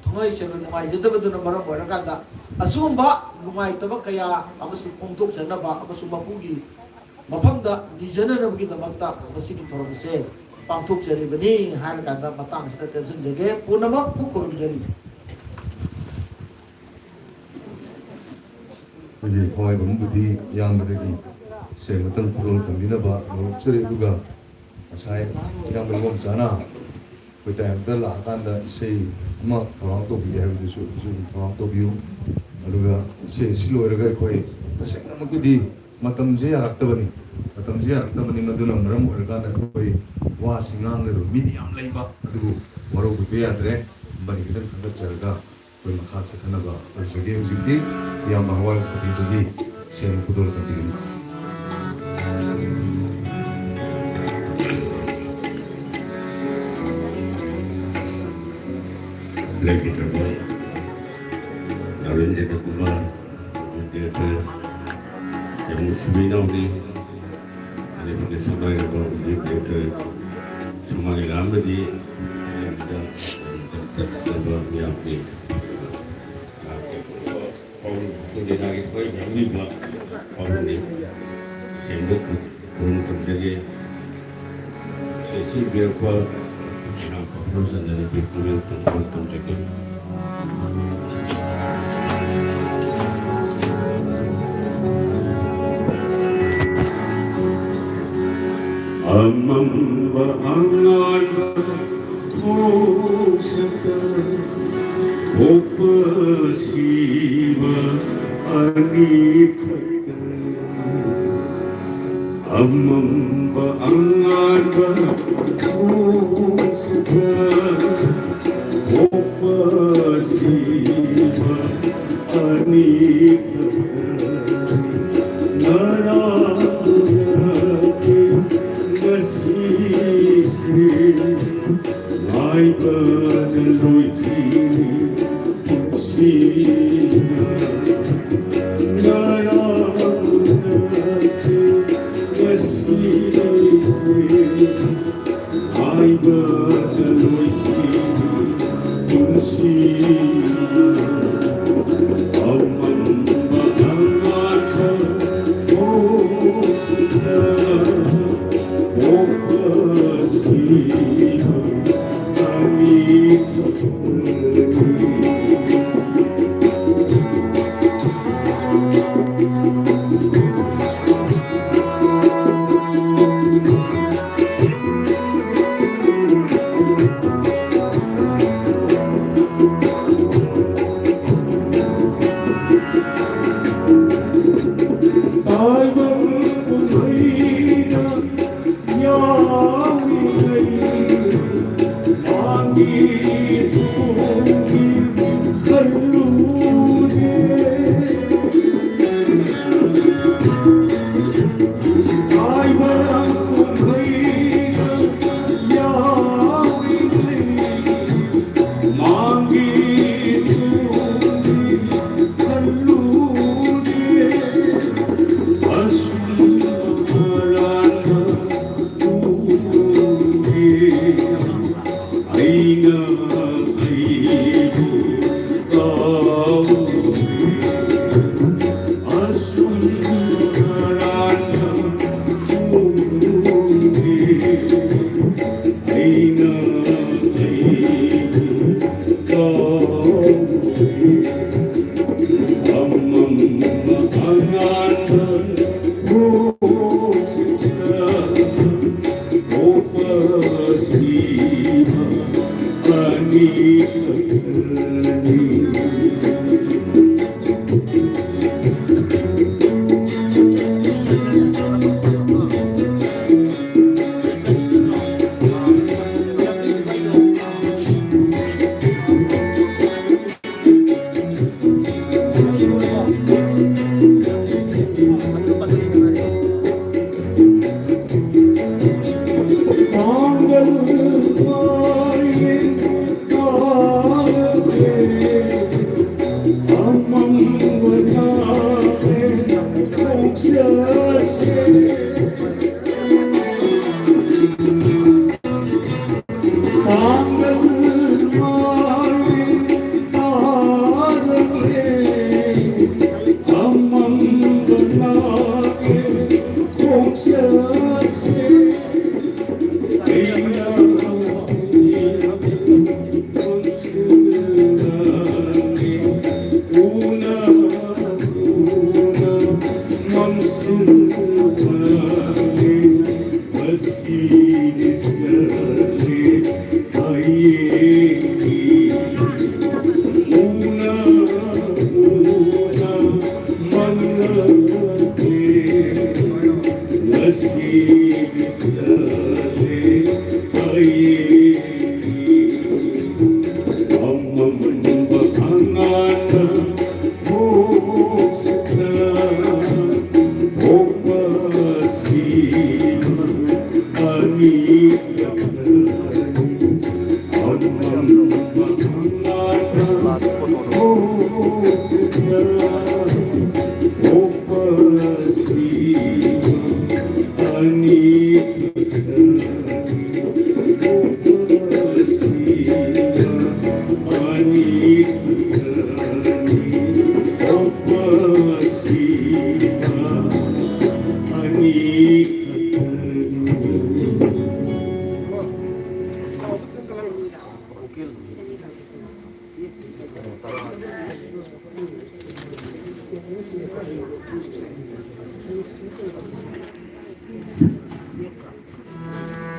ꯊꯃꯣꯏ ꯁꯦꯡꯅ ꯅꯨꯡꯉꯥꯏꯖꯗꯕꯗꯨꯅ ꯃꯔꯝ ꯑꯣꯏꯔꯀꯥꯟꯗ ꯑꯁꯤꯒꯨꯝꯕ ꯅꯨꯡꯉꯥꯏꯇꯕ ꯀꯌꯥ ꯑꯃꯁꯨ ꯐꯣꯡꯗꯣꯛꯆꯅꯕ ꯑꯃꯁꯨꯡ ꯃꯄꯨꯒꯤ ꯃꯐꯝꯗ ꯅꯤꯖꯅꯅꯕꯒꯤꯗꯃꯛꯇ ꯃꯁꯤꯒꯤ ꯊꯧꯔꯝꯁꯦ ꯄꯥꯡꯊꯣꯛꯆꯔꯤꯕꯅꯤ ꯍꯥꯏꯔꯀꯥꯟꯗ ꯃꯇꯥꯡꯁꯤꯗ ꯇꯦꯟꯁꯤꯟꯖꯒꯦ꯫ ꯄꯨꯝꯅꯃꯛꯄꯨ ꯈꯨꯔꯨꯝꯖꯔꯤ꯫ ꯑꯩꯈꯣꯏꯒꯤ ꯍꯋꯥꯏꯕꯝꯕꯨꯗꯤ ꯏꯌꯥꯝꯕꯗꯒꯤ ꯁꯦꯡꯕꯇꯪ ꯈꯨꯗꯣꯜ ꯇꯝꯕꯤꯅꯕ ꯂꯧꯔꯛꯆꯔꯤ꯫ ꯑꯗꯨꯒ ꯉꯁꯥꯏ ꯏꯌꯥꯝꯕ ꯏꯕꯣꯝꯆꯥꯅ ꯑꯩꯈꯣꯏ ꯇꯥꯏꯝꯗ ꯂꯥꯛꯑꯀꯥꯟꯗ ꯏꯁꯩ ꯑꯃ ꯊꯧꯔꯥꯡ ꯇꯧꯕꯤꯒꯦ ꯍꯥꯏꯕꯗꯨꯁꯨ ꯑꯗꯨꯁꯨ ꯑꯗꯨꯝ ꯊꯧꯔꯥꯡ ꯇꯧꯕꯤꯌꯨ꯫ ꯑꯗꯨꯒ ꯏꯁꯩ ꯑꯁꯤ ꯂꯣꯏꯔꯒ ꯑꯩꯈꯣꯏ ꯇꯁꯦꯡꯅꯃꯛꯀꯤꯗꯤ ꯃꯇꯝꯁꯦ ꯌꯥꯔꯛꯇꯕꯅꯤ꯫ ꯃꯇꯝꯁꯦ ꯌꯥꯔꯛꯇꯕꯅꯤ꯫ ꯃꯗꯨꯅ ꯃꯔꯝ ꯑꯣꯏꯔꯀꯥꯟꯗ ꯑꯩꯈꯣꯏ ꯋꯥꯁꯤ ꯉꯥꯡꯒꯗꯕ ꯃꯤꯗꯤ ꯌꯥꯝ ꯂꯩꯕ, ꯑꯗꯨꯕꯨ ꯋꯥꯔꯧꯕꯤꯕ ꯌꯥꯗ꯭ꯔꯦ꯫ ꯑꯃꯅꯤ ꯈꯤꯇꯪ ꯊꯥꯡꯒꯠꯆꯔꯒ ꯑꯩꯈꯣꯏ ꯃꯈꯥ ꯆꯠꯊꯅꯕ ꯇꯧꯖꯒꯦ꯫ ꯍꯧꯖꯤꯛꯇꯤ ꯏꯌꯥꯝꯕ ꯍꯋꯥꯏ ꯄꯨꯈ꯭ꯔꯤꯗꯒꯤ ꯁꯦꯝ ꯈꯨꯗꯣꯜ ꯇꯝꯕꯤꯒꯅꯤ꯫ ꯂꯩꯈꯤꯗ꯭ꯔꯕ ꯑꯔꯕꯤꯟꯗ ꯀꯨꯃꯥꯔ, ꯑꯔꯕꯤꯟꯗ ꯌꯥꯝ ꯅꯨꯡꯁꯤꯕ ꯏꯅꯥꯎꯅꯤ꯫ ꯁꯝꯅ ꯍꯥꯏꯔꯕ ꯍꯧꯖꯤꯛ ꯗꯣꯛꯇꯔ ꯁꯣꯃꯥ ꯂꯤꯂꯥ ꯑꯃꯗꯤ ꯇꯠꯇꯕ ꯃꯤꯌꯥꯝꯒꯤ ꯄꯥꯎꯔꯧ, ꯑꯩꯈꯣꯏ ꯂꯤꯂꯥꯒꯤ ꯊꯋꯥꯏ ꯌꯥꯎꯔꯤꯕ ꯄꯥꯎꯔꯧꯅꯤ꯫ ꯁꯦꯡꯅ ꯈꯨꯔꯨꯝ ꯇꯧꯖꯒꯦ꯫ ꯁꯦꯟꯁꯤꯟꯕꯤꯔꯛꯄ ꯏꯅꯥꯎꯄꯥ ꯐ꯭ꯂꯣꯔꯆꯟꯗ꯭ꯔ ꯅꯨꯄꯤ ꯈꯨꯔꯨꯝ ꯇꯧꯖꯒꯦ꯫ ꯑꯃꯝꯕ ꯑꯉꯥꯟꯕ ꯈꯣꯡꯁꯛꯇ ꯄꯣꯛꯄ ꯁꯤꯕ ꯑꯅꯤꯈꯛꯇ꯫ ꯑꯃꯝꯕ ꯑꯉꯥꯟꯕ ꯈꯣꯡꯁꯛꯇ ꯄꯣꯛꯄ ꯁꯤꯕ ꯑꯅꯤꯈꯛꯇ꯫ ꯉꯔꯥꯡ ꯅꯠꯇꯦ ꯉꯁꯤꯁꯦ ꯉꯥꯏꯕꯗ ꯂꯣꯏꯈꯤꯅꯤ ꯄꯨꯟꯁꯤꯅ꯫ ꯉꯔꯥꯡ ꯅꯠꯇꯦ ꯉꯁꯤꯁꯦ ꯉꯥꯏꯕꯗ ꯂꯣꯏꯈꯤꯅꯤ ꯄꯨꯟꯁꯤꯅ꯫ ꯑꯃꯝꯕ ꯑꯉꯥꯟꯕ